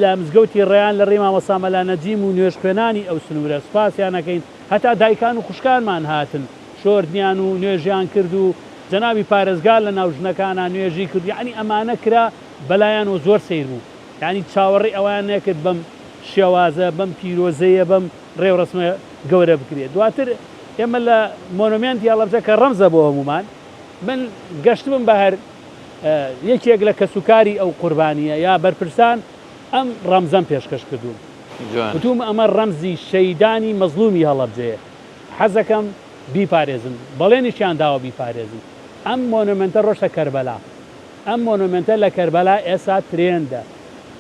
لە مزگەوتی ڕەیان لە ڕێی مامۆستا مەلا نەجیم و نوێژخوێنانی ئەو سنوورە سوپاسیان ئەکەین هەتا دایکان و خوشکانمان هاتن شۆردنیان و نوێژیان کرد و جەنابی پارێزگار لە ناو ژنەکانا نوێژی کرد یەعنی ئەمانە کرا بەلایانەوە زۆر سەیر بوو یەعنی چاوەڕێی ئەوەیان نەکرد بەم شێوازە بەم پیرۆزەیە بەم ڕێوڕەسمە گەورە بکرێت دواتر ئێمە لە مۆنۆمێنتی هەڵەبجە کە ڕەمزە بۆ هەموومان من گەشتبم بە هەر یەکێک لە کەسوکاری ئەو قوربانییە یا بەرپرسان ئەم ڕەمزەم پێشکەش کردوون وتوومە ئەمە ڕەمزی شەیدانی مەزڵومی هەڵەبجەیە حەزەکەم بیپارێزن بەڵێنیشیان داوە بیپارێزن ئەم مۆنۆمێنتە ڕۆشتە کەربەلا ئەم مۆنۆمێنتە لە کەربەلا ئێسا ترێندە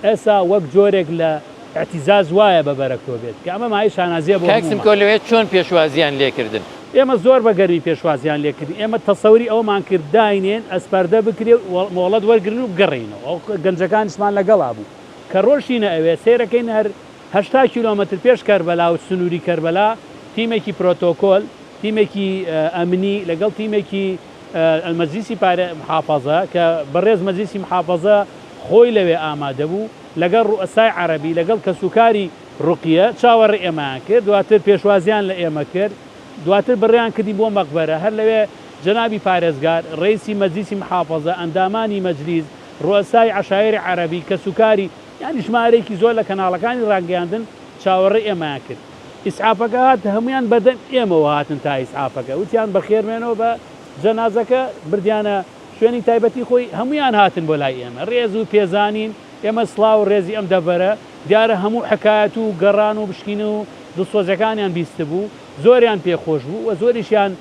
ئێسا وەک جۆرێک لە ئیعتیزاز وایە بە بەرەکتۆ بێت کە ئەمە مایەی شانازیە بۆ کاک هەموومان. سمکۆ لەوێ چۆن پێشوازیان لێ کردن؟ ئێمە زۆر بە گەرمی پێشوازیان لێ کردین، ئێمە تەسەوری ئەوەمان کرد داینێن ئەسپەردە بکرێ و مۆڵەت وەرگرن و بگەڕێینەوە، ئەو گەنجەکانیشمان لەگەڵا بوو کە ڕۆشتینە ئەوێ سەیرەکەین هەر 80 کیلۆمەتر پێش کەربەلا و سنووری کەربەلا تیمێکی پرۆتۆکۆل، تیمێکی ئەمنی لەگەڵ تیمێکی مەجلیسی پارێ محافەزە کە بەڕێز مەجلیسی محافەزە خۆی لەوێ ئامادە بوو لەگەڵ ڕوئەسای عەرەبی لەگەڵ کەسوکاری ڕوقیە چاوەڕێی ئێمەیان کرد دواتر پێشوازیان لە ئێمە کرد دواتر بڕیان کردین بۆ مەقبەرە هەر لەوێ جەنابی پارێزگار ڕەئیسی مەجلیسی محافەزە ئەندامانی مەجلیس ڕوئەسای عەشایری عەرەبی کەسوکاری یانی ژمارەیەکی زۆر لە کەناڵەکانی ڕاگەیاندن چاوەڕێی ئێمەیان کرد. ئیسعافەکە هات هەموویان بەدەم ئێمەوە هاتن تا ئیسعافەکە وتیان بەخێربێنەوە بە جەنازەکە بردیانە شوێنی تایبەتی خۆی هەموویان هاتن بۆ لای ئێمە ڕێز و پێزانین ئێمە سڵاو و ڕێزی ئەم دەڤەرە دیارە هەموو حەکایەت و گەڕان و بشکین و دڵسۆزیەکانیان بیستبوو زۆریان پێ خۆش بوو و زۆریشیان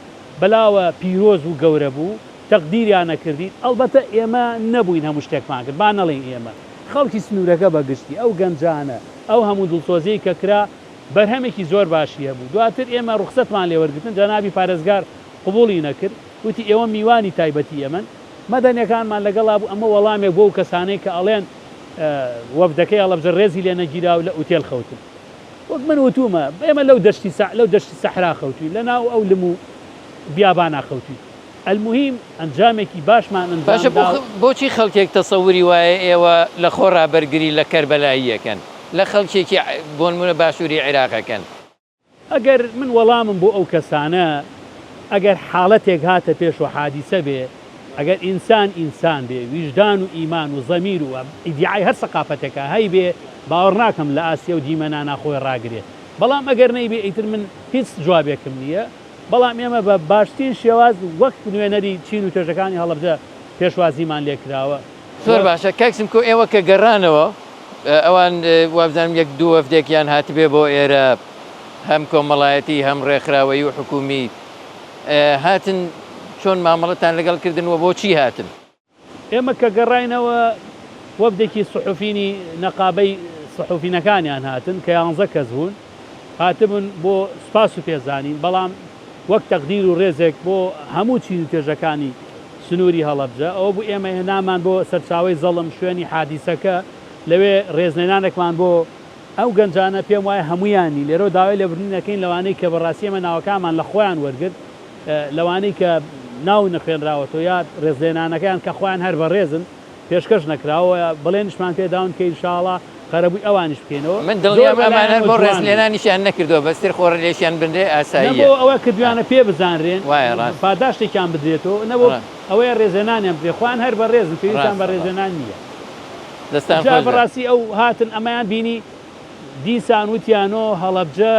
بەلاوە پیرۆز و گەورە بوو تەقدیریان ئەکردین ئەڵبەتە ئێمە نەبووین هەموو شتێکمان کرد با نەڵێین ئێمە خەڵکی سنوورەکە بە گشتی ئەو گەنجانە ئەو هەموو دڵسۆزیەی کە کرا بەرهەمێکی زۆر باشی هەبوو دواتر ئێمە ڕوخسەتمان لێ وەرگرتن جەنابی پارێزگار قبوڵی نەکرد وتی ئێوە میوانی تایبەتی ئێمەن مەدەنیەکانمان لەگەڵا بوو ئەمە وەڵامێک بۆ ئەو کەسانەی کە ئەڵێن وەفدەکەی هەڵەبجە ڕێزی لێ نەگیرا و لە ئوتێل خەوتن وەک من وتومە ئێمە لەو دەشتی لەو دەشتی سەحرا خەوتوین لە ناو ئەو لم و بیابانا خەوتوین الموهیم ئەنجامێکی باشمان ئەنجام باشە دا و. بۆچی خەڵکێک تەسەوری وایە ئێوە لە خۆڕا بەرگری لە کەربەلایی ئەکەن لە خەڵکێکی بۆنمونە باشوری عیراق ئەکەن؟ ئەگەر من وەڵامم بۆ ئەو کەسانە ئەگەر حاڵەتێک هاتە پێش و حادیسە بێ ئەگەر ئینسان ئینسان بێ ویژدان و ئیمان و زەمیر و ئیدیعای هەر سەقافەتێکا هەیبێ باوەڕ ناکەم لە ئاستی ئەو دیمەنانە خۆی ڕاگرێ بەڵام ئەگەر نەیبێ ئیتر من هیچ جوابێکم نییە بەڵام ئێمە بە باشترین شێواز وەک نوێنەری چین و توێژەکانی هەڵەبجە پێشوازیمان لێکراوە. زۆر باشە کاک سمکۆ ئێوە کە گەڕانەوە ئەوان وابزانم یەک دوو وەفدێکیان هاتبێ بۆ ئێرە هەم کۆمەڵایەتی هەم ڕێکخراوەیی و حکوومی هاتن چۆن مامەڵەتان لەگەڵ کردن و بۆچی هاتن؟ ئێمە کە گەڕاینەوە وەفدێکی سحوفینی نەقابەی سحوفینەکانیان هاتن کە یانزە کەس بوون هاتبوون بۆ سوپاس و پێزانین بەڵام وەک تەقدیر و ڕێزێک بۆ هەموو چین و توێژەکانی سنووری هەڵەبجە ئەوە بوو ئێمە هێنامان بۆ سەرچاوەی زەڵم شوێنی حادیسەکە لەوێ ڕێزلێنانێکمان بۆ ئەو گەنجانە پێم وایە هەموویان نین لێرەوە داوای لێبوردن ئەکەین لەوانەی کە بەڕاستی ئێمە ناوەکانمان لە خۆیان وەرگرت لەوانەی کە ناو نەخوێنراوەتەوە یا ڕێزلێنانەکەیان کە خۆیان هەر بەڕێزن پێشکەش نەکراوە بەڵێنیشمان پێداون کە ئینشاڵا قەرەبووی ئەوانیش بکەینەوە من زۆر دڵنیام ئەمان هەر بەلایانەوە بۆ جوان بوو. ڕێزلێنانیشیان نەکردووە بەس تر خۆ لێشیان بنرێ نە ئاساییە. بۆ ئەوە کردویانە پێ بزانرێن وایە ڕاستە. پاداشتێکیان بدرێتەوە نە بۆ ڕاست. ئەوەیە ڕێزلێنانیان بدرێ خۆیان هەر بەڕێزن پێویستیان بە ڕاستە ڕاستە. ڕێزلێنان نییە. دەستان جا خۆش بێ. بەڕاستی ئەو هاتن ئەمەیان بینی دیسان وتیانۆ هەڵەبجە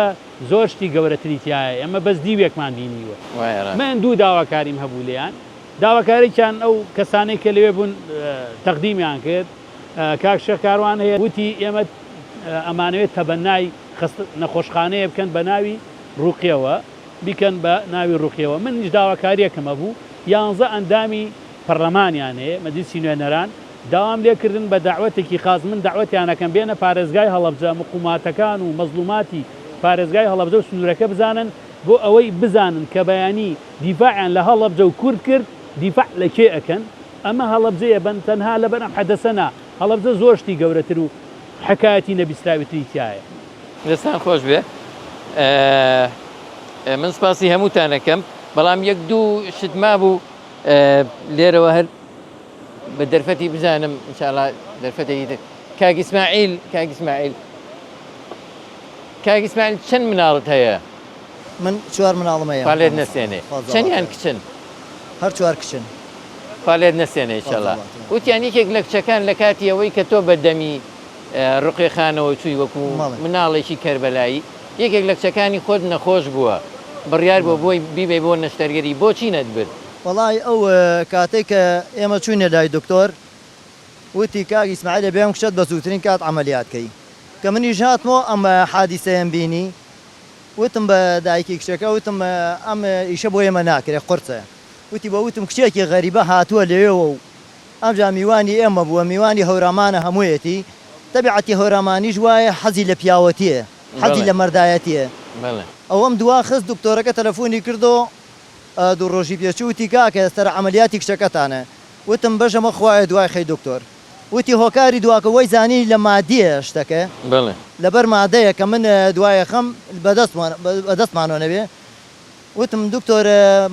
زۆر شتی گەورەتری تیایە ئێمە بەس دیوێکمان بینیوە. وایە ڕاستە. من دوو داواکاریم هەبوو لێیان داواکاریکیان ئەو کەسانەی کە لەوێ بوون تەقدیمیان کرد کاک شێخ کاروان هەیە وتی ئێمە ئەمانەوێت تەبەنای خەست نەخۆشخانەیە بکەن بە ناوی ڕوقیەوە بیکەن بە ناوی ڕوقیەوە منیش داواکاریەکم هەبوو یانزە ئەندامی پەڕلەمانیان هەیە مەجلیسی نوێنەران داوام لێکردن بە دەعوەتێکی خاس من دەعوەتیان ئەکەم بێنە پارێزگای هەڵەبجە مقوماتەکان و مەزڵوماتی پارێزگای هەڵەبجە و سنورەکە بزانن بۆ ئەوەی بزانن کە بەیانی دیفاعیان لە هەڵەبجە و کورد کرد دیفاع لە کێ ئەکەن ئەمە هەڵەبجەیە بەن تەنها لەبەر ئەم حەدەسە نا هەڵەبجە زۆر شتی گەورەتر و حەکایەتی نەبیستراوی تری تیایە. دەستان خۆش بێ من سپاسی هەمووتان ئەکەم بەڵام یەک دوو شت مابوو لێرەوە هەر بە دەرفەتی بزانم ئینشاءاللە دەرفەتێکی تر کاک ئیسماعیل کاک ئیسماعیل کاک ئیسماعیل چەند مناڵت هەیە؟ من چوار مناڵم هەیە خوا لێت نەسێنێ خوا جەڵا چەنیان خێر. کچن؟ هەر چوار کچن. خوا لێت نەسێنێ خوا ئیشەڵا. جەڵا خێر. وتیان یەکێک لە کچەکان لە کاتی ئەوەی کە تۆ بە دەمی ڕوقیە خانەوە چووی وەکوو بەڵێ. مناڵێکی کەربەلایی یەکێک لە کچەکانی خۆت نەخۆش بووە بڕیار بووە بەڵێ. بۆی بیبەی بۆ نەشتەرگەری بۆچی نەتبرد؟ وەڵای ئەو کاتەی کە ئێمە چووینە لای دکتۆر وتی کاک ئیسماعیل ئەبێ ئەم کچەت بە زووترین کات عەمەلیات کەی کە منیش هاتمەوە ئەم حادیسەیەم بینی وتم بە دایکی کچەکە وتم ئەم ئیشە بۆ ئێمە ناکرێ قورسە وتی بۆ وتم کچێکی غەریبە هاتووە لەوێوە و ئەمجا میوانی ئێمە بووە میوانی هەورامانە هەموویەتی تەبیعەتی هەورامانیش وایە حەزی لە پیاوەتیە حەزی لە مەردایەتیە ئەوەم دوا خست دکتۆرەکە تەلەفۆنی کردۆ دوو ڕۆژی پێچوو وتی کاکە سەرە عەمەلیاتی کچەکەتانە وتم بەژەمە خوایە دوای خەی دکتۆر وتی هۆکاری دواکە وەی زانی لە مادیە شتەکە بەڵێ. لەبەر مادەیە کە من دوایە خەم بەدەستمانەوە نەبێ وتم دکتۆر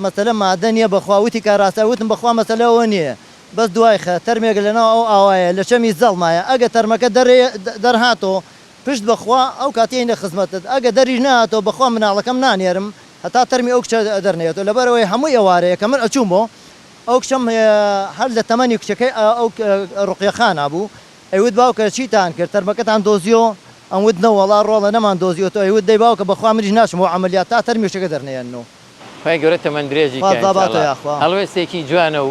مەسەلە مادە نیە بەخوا وتی کاراستە وتم بەخوا مەسەلە ئەوە نیە بەس دوای خە تەرمێک لەناو ئەو ئاوایە لە چەمی زەڵمایە ئەگە تەرمەکە دەرێ دەرهاتۆ پشت بەخوا ئەو کاتە یەینە خزمەتت ئەگە دەریش نەهاتۆ بەخوا مناڵەکەم نانێرم هەتا تەرمی ئەو کچە دەرنەیەتۆ لەبەرئەوەی هەموو ئێوارەیە کە من ئەچووم بۆ ئەو کچەم هەر لە تەمەنی کچەکەی ئەو ڕوقیە خانا بوو ئەیوت باوکە چیتان کرد تەرمەکەتان دۆزیۆ؟ ئەموت نەوەڵا ڕۆڵە نەمان دۆزیوەتەوە ئەیوت دەی باوکە بەخوا منیش ناچم بۆ عەمەلیات تا تەرمی کچەکە دەرنەیەننۆ. خوای گەورە تەمەن درێژی خوا کا باباتە انشاءاللە یاخوا. هەڵوێستێکی جوانە و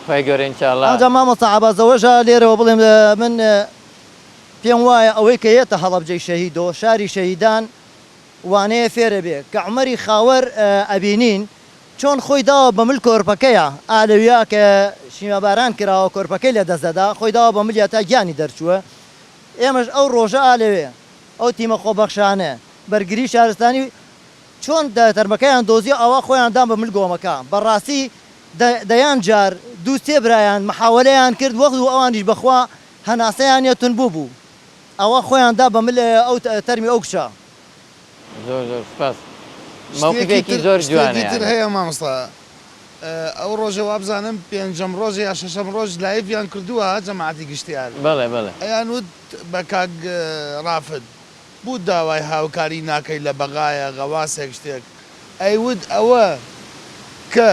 خوای گەورە انشاءاللە. ئەوجا مامۆستا عەباس ئەوەش لێرەوە بڵێم من پێم وایە ئەوەی کە یەتە هەڵەبجەی شەهیدۆ شاری شەهیدان وانەیە فێرەبێ کە عومەری خاوەر ئەبینین چۆن خۆی داوە بە مل کۆرپەکەیا ئا لەویا کە شیماباران کراوە کۆرپەکەی لە دەست دەدا خۆی داوە بە ملیا تا گیانی دەرچووە ئێمەش ئەو ڕۆژە ئا لەوێ ئەو تیمە خۆبەخشانە بەرگری شارستانی چۆن تەرمەکەیان دۆزیەوە ئاوا خۆیان دان بە مل گۆمەکە بەڕاستی دەیان جار دوو سێ برایان محاوەلەیان کرد وەخت و ئەوانیش بەخوا هەناسەیان یە تون بوو بوو ئەوە خۆیان دا بە مل ئەو تەرمی ئەو کچە. زۆر زۆر سوپاس شتێکی مەوقیفێکی تر زۆر جوانە شتێکی تر یانی. هەیە مامۆستا ئەو ڕۆژە وابزانم پێنجەم ڕۆژ یا شەشەم ڕۆژ لایڤیان کردووە جەماعەتی گشتیار بەڵێ بەڵێ. ئەیان وت بە کاک ڕافد بو داوای هاوکاری ناکەی لە بەغایە غەواسێک شتێک ئەیوت ئەوە کە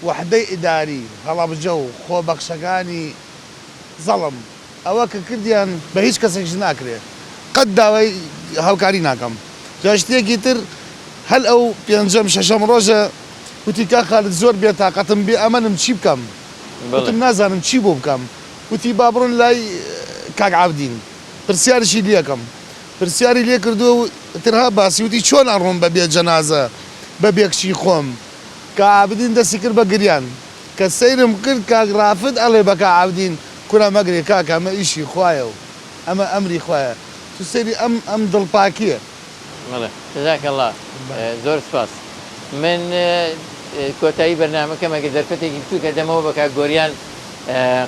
وەحدەی ئیداری هەڵەبجە و خۆبەخشەکانی زەڵم ئەوە کە کردیان بە هیچ کەسێکیش ناکرێ قەت داوای هاوکاری ناکەم جا شتێکی تر هەل ئەو پێنجەم شەشەم ڕۆژە وتی کاک خالد زۆر بێ تاقەتم بێ ئەمەلم چی بکەم وتم نازانم چی بۆ بکەم وتی با بڕۆن لای کاک عابدین پرسیارشی لێکەم پرسیاری لێ کردووە و تر ها باسی وتی چۆن ئەڕۆم بە بێ جەنازە بە بێ کچی خۆم کا عابدین دەستی کرد بە گریان کە سەیرم کرد کاک ڕافد ئەڵێ بە کا عابدین کورە مەگرێ کاکە ئەمە ئیشی خوایە و ئەمە ئەمری خوایە تو سەیری ئەم ئەم دڵ پاکیە. بەڵێ جزاک اللە زۆر سوپاس من کۆتایی بەرنامەکەم ئەگەر دەرفەتێکی بچووکە دەمەوە بە کاک گۆریان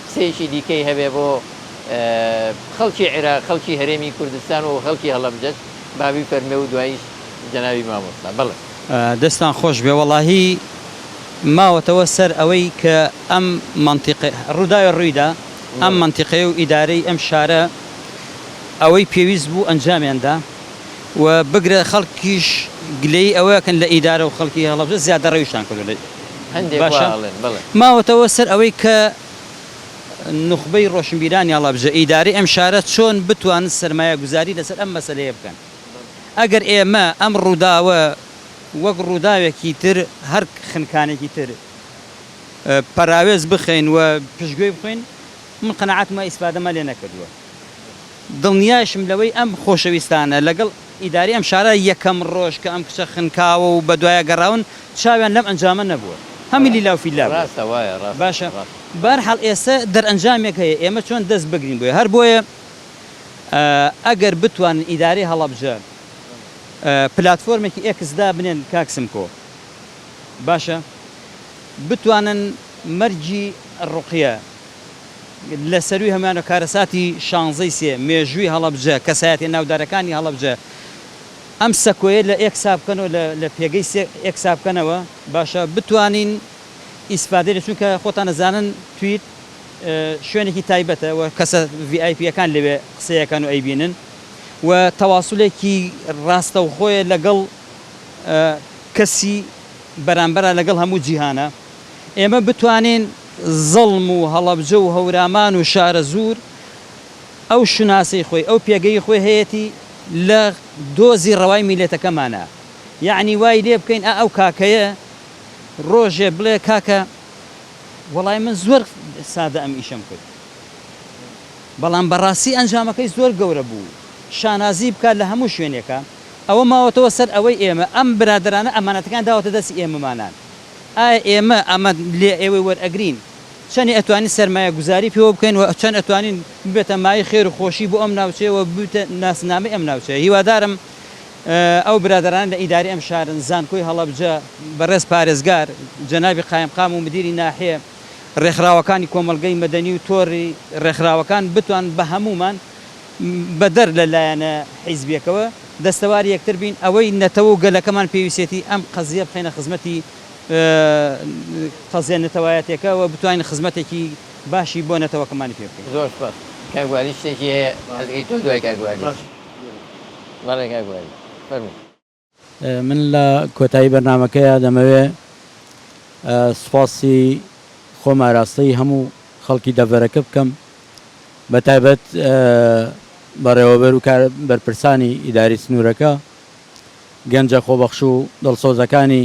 قسەیەکی دیکەی هەبێ بۆ خەڵکی عێراق خەڵکی هەرێمی کوردستان و خەڵکی هەڵەبجەش با بیفەرمێ و دواییش جەنابی مامۆستا بەڵێ. دەستتان خۆش بێ وەڵاهی ماوەتەوە سەر ئەوەی کە ئەم مەنتیقە ڕووداوێ ڕوویدا ئەم مەنتیقەیە و ئیدارەی ئەم شارە ئەوەی پێویست بوو ئەنجامیان دا و بگرە خەڵکیش گلەیی ئەوەکەن لە ئیدارە و خەڵکی هەڵەبجە زیادەڕەویشتان کردووە لە هەندێک وا باشە ئەڵێن بەڵێ. ماوەتەوە سەر ئەوەی کە نوخبەی ڕۆشنبیرانی هەڵەبجە، ئیدارەی ئەم شارە چۆن بتوانن سەرمایەگوزاری لەسەر ئەم مەسەلەیە بکەن؟ ئەگەر ئێمە ئەم ڕووداوە وەک ڕووداوێکی تر هەر خنکانێکی تر پەراوێز بخەین و پشتگوێی بخەین، من قەناعەتم وایە ئیسفادەمان لێ نەکردووە. دڵنیاشم لەوەی ئەم خۆشەویستانە لەگەڵ ئیدارەی ئەم شارە یەکەم ڕۆژ کە ئەم کچە خنکاوە و بەدوایا گەڕاون چاویان لەم ئەنجامە نەبووە هەمووی لیلا و فیلا بووە ڕاستە وایە ڕاستە باشە ڕاستە. بەهەرحاڵ ئێستا دەرئەنجامێک هەیە ئێمە چۆن دەست بگرین بۆی هەر بۆیە ئەگەر بتوانن ئیدارەی هەڵەبجە پلاتفۆرمێکی ئێکس دابنێن کاک سمکۆ باشە بتوانن مەرگی ڕوقیە لە سەرووی هەموویانەوە کارەساتی شانزەی سێ، مێژووی هەڵەبجە، کەسایەتیە ناودارەکانی هەڵەبجە، ئەم سەکۆیە لە ئێکسا بکەنەوە لە لە پێگەی سێ ئێکسا بکەنەوە باشە بتوانین ئیسفادەی لێ چونکە خۆتان ئەزانن تویت شوێنێکی تایبەتە و کەسە ڤی ئای پییەکان لەوێ قسەیەکەن و ئەیبینن و تەواسولێکی ڕاستەوخۆیە لەگەڵ کەسی بەرامبەرا لەگەڵ هەموو جیهانە ئێمە بتوانین زەڵم و هەڵەبجە و هەورامان و شارەزوور ئەو شوناسەی خۆی ئەو پێگەی خۆی هەیەتی لە دۆزی ڕەوای میللەتەکەمانا یەعنی وای لێ بکەین ئا ئەو کاکەیە ڕۆژێ بڵێ کاکە وەڵای من زۆر سادە ئەم ئیشەم کرد بەڵام بەڕاستی ئەنجامەکەی زۆر گەورە بوو شانازی بکات لە هەموو شوێنێکا ئەوە ماوەتەوە سەر ئەوەی ئێمە ئەم برادەرانە ئەمانەتەکان داوەتە دەستی ئێمەمانان ئایا ئێمە ئەمە لێ ئێوەی وەرئەگرین؟ چەنی ئەتوانین سەرمایە گوزاری پێوە بکەین و چەند ئەتوانین ببێتە مایەی خێر و خۆشی بۆ ئەم ناوچەیە و ببێتە ناسنامەی ئەم ناوچەیە هیوادارم ئەو برادەرانە لە ئیدارەی ئەم شارن زانکۆی هەڵەبجە بەڕێز پارێزگار جەنابی قایمقام و مدیری ناحیە ڕێکخراوەکانی کۆمەڵگەی مەدەنی و تۆڕی ڕێکخراوەکان بتوان بە هەموومان بەدەر لە لایەنە حیزبیەکەوە دەستەواری یەکتر بین، ئەوەی نەتەوە و گەلەکەمان پێویستێتی ئەم قەزیە بخەینە خزمەتی قەزیە نەتەوایەتیەکە و بتوانین خزمەتێکی باشی بۆ نەتەوەکەمانی پێ بکەین. زۆر سوپاس کاک والی شتێکی هەیە حەزەکەی تۆ دوای کاک والی. بەڵێ کاک والی فەرموو. من لە کۆتایی بەرنامەکەیا دەمەوێ سوپاسی خۆم ئاراستەی هەموو خەڵکی دەڤەرەکە بکەم بە تایبەت. بەڕێوەبەر و کار بەرپرسانی ئیداری سنوورەکە، گەنجە خۆبەخش و دڵسۆزەکانی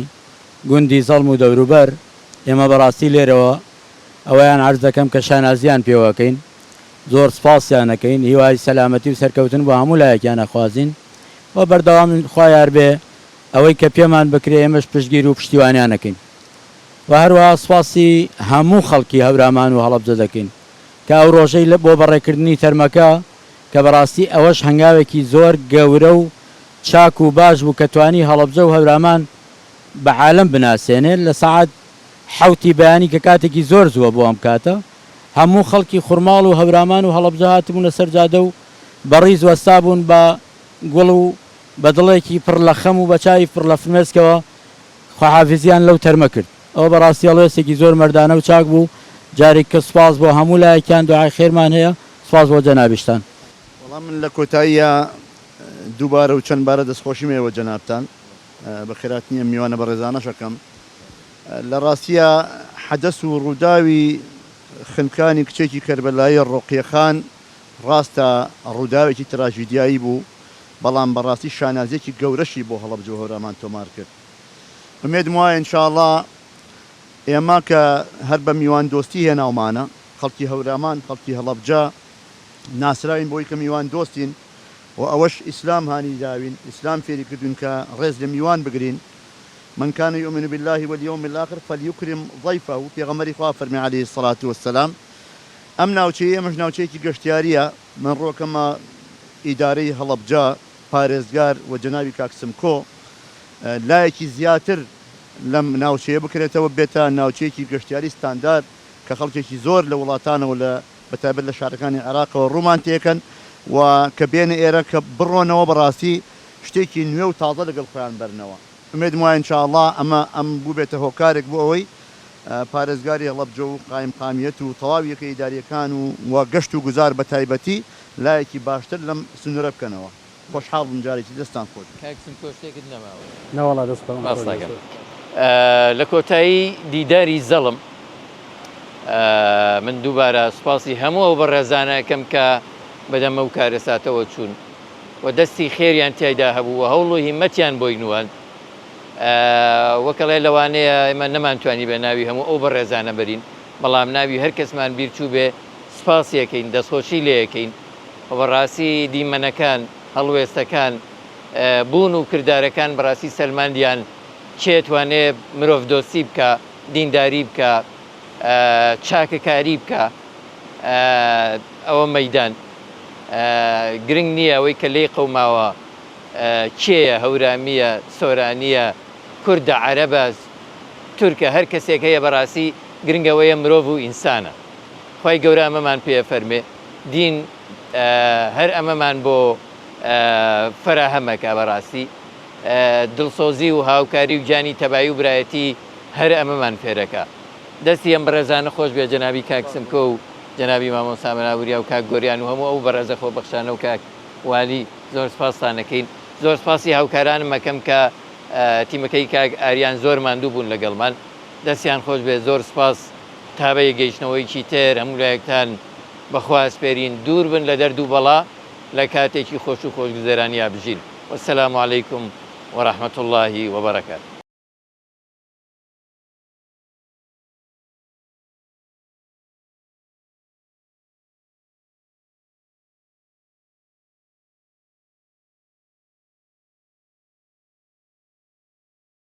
گوندی زەڵم و دەوروبەر، ئێمە بەڕاستی لێرەوە ئەوەیان عەرز دەکەم کە شانازییان پێوە ئەکەین، زۆر سپاسیان ئەکەین، هیوای سەلامەتی و سەرکەوتن بۆ هەموو لایەکیان ئەخوازین و بەردەوام خوا یار بێ ئەوەی کە پێمان بکرێ ئێمەش پشتگیر و پشتیوانیان ئەکەین و هەروەها سپاسی هەموو خەڵکی هەورامان و هەڵەبجە دەکەین کە ئەو ڕۆژەی بۆ بەڕێکردنی تەرمەکە کە بەڕاستی ئەوەش هەنگاوێکی زۆر گەورە و چاک و باش بوو کە توانی هەڵەبجە و هەورامان بە عالەم بناسێنێ لە سەعات حەوتی بەیانی کە کاتێکی زۆر زووە بۆ ئەم کاتە هەموو خەڵکی خورماڵ و هەورامان و هەڵەبجە هاتبوونە سەر جادە و بە ڕیز وەستابوون بە گوڵ و بە دڵێکی پڕ لە خەم و بە چاوی پڕ لە فرمێسکەوە خواحافیزیان لەو تەرمە کرد. ئەوە بە ڕاستی هەڵوێستێکی زۆر مەردانە و چاک بوو. جارێکی کە سوپاس بۆ هەموو لایەکیان دوعای خێرمان هەیە. سوپاس بۆ جەنابیشتان. وەڵا من لە کۆتاییا دووبارە و چەند بارە دەستخۆشیم ئێوە جەنابتان بەخێرهاتنی ئەم میوانە بەڕێزانەش ئەکەم. لە ڕاستیا حەدەس و ڕووداوی خنکانی کچێکی کەربەلایی ڕۆقیە خان ڕاستە ڕووداوێکی تراژیدیایی بوو، بەڵام بەڕاستی شانازیەکی گەورەشی بۆ هەڵەبجە و هەورامان تۆمار کرد. ئومێدم وایە ان شاءاللە ئێمە کە هەر بە میوان دۆستی هێناومانە، خەڵکی هەورامان، خەڵکی هەڵەبجە ناسراوین بەوەی کە میوان دۆستین و ئەوەش ئیسلام هانی داوین، ئیسلام فێری کردوین کە ڕێز لە میوان بگرین. من کان یومن باللە والیوم الاخر فلیکرم ضیفە، پێغەمبەری خوا فەرمی علیە الصلوە والسلام. ئەم ناوچەیەی ئێمەش ناوچەیەکی گەشتیارییە، من ڕۆکەمە ئیدارەی هەڵەبجە، پارێزگار و جەنابی کاک سمکۆ لایەکی زیاتر لەم ناوچەیە بکرێتەوە بێتە ناوچەیەکی گەشتیاری ستاندار کە خەڵکێکی زۆر لە وڵاتانەوە لە بەتایبەت لە شارەکانی عێراقەوە ڕوومان تێکەن و کە بێنە ئێرە کە بڕۆنەوە بەڕاستی شتێکی نوێ و تازە لەگەڵ خۆیان بەرنەوە. ئومێدم وایە ان شاء اللە ئەمە ئەم بووبێتە هۆکارێک بۆ ئەوەی پارێزگاری هەڵەبجە و قایمقامیەت و تەواوی یەکە ئیدارییەکان و و گەشت و گوزار بە تایبەتی لایەکی باشتر لەم سنوورە بکەنەوە. خۆشحاڵ بووم جارێکی دەستتان خۆش بێت. کاک سمکۆ شتێکت نەماوە؟ نەوەڵا دەست خۆش باس ناکەم. لە کۆتایی دیداری زەڵم من دووبارە سوپاسی هەموو ئەو بەڕێزانە ئەکەم کە بەدەم ئەو کارەساتەوە چوون و دەستی خێریان تیایدا هەبوو و هەوڵ و هیمەتیان بۆی نواند. وەک ئەڵێ لەوانەیە ئێمە نەمانتوانیبێ ناوی هەموو ئەو بەڕێزانە بەرین، بەڵام ناوی هەر کەسمان بیر چووبێ سپاسی ئەکەین، دەستخۆشی لێ ئەکەین و بەڕاستی دیمەنەکان، هەڵوێستەکان، بوون و کردارەکان بەڕاستی سەلماندیان کێ توانێ مرۆڤدۆستی بکا، دینداری بکا، چاکەکاری بکا، ئەوە مەیدان. گرنگ نییە ئەوەی کە لێی قەوماوە کێیە، هەورامییە، سۆرانییە، کوردە، عەرەبە، تورکە، هەر کەسێک هەیە بەڕاستی گرنگ ئەوەیە مرۆڤ و ئینسانە. خوای گەورە ئەمەمان پێ ئەفەرمێ، دین هەر ئەمەمان بۆ فەراهەم ئەکا بەڕاستی دڵسۆزی و هاوکاری و گیانی تەبایی و برایەتی هەر ئەمەمان فێرەکا. دەستی ئەم بەڕێزانە خۆش بێ جەنابی کاک سمکۆ و جەنابی مامۆستا مەلا وریا و کاک گۆریان و هەموو ئەو بەڕێزە خۆبەخشانە و کاک والی زۆر سپاستان ئەکەین. زۆر سپاسی هاوکارانم ئەکەم کە تیمەکەی کاک ئاریان زۆر ماندوو بوون لەگەڵمان. دەستیان خۆش بێت. زۆر سپاس تا بە یەکگەیشتنەوەیەکی تر هەموو لایەکتان بە خوا ئەسپێرین. دوور بن لە دەرد و بەڵا لە کاتێکی خۆش و خۆشگوزەرانیا بژین. والسلام علیکم ورحمە اللە وبرکاته.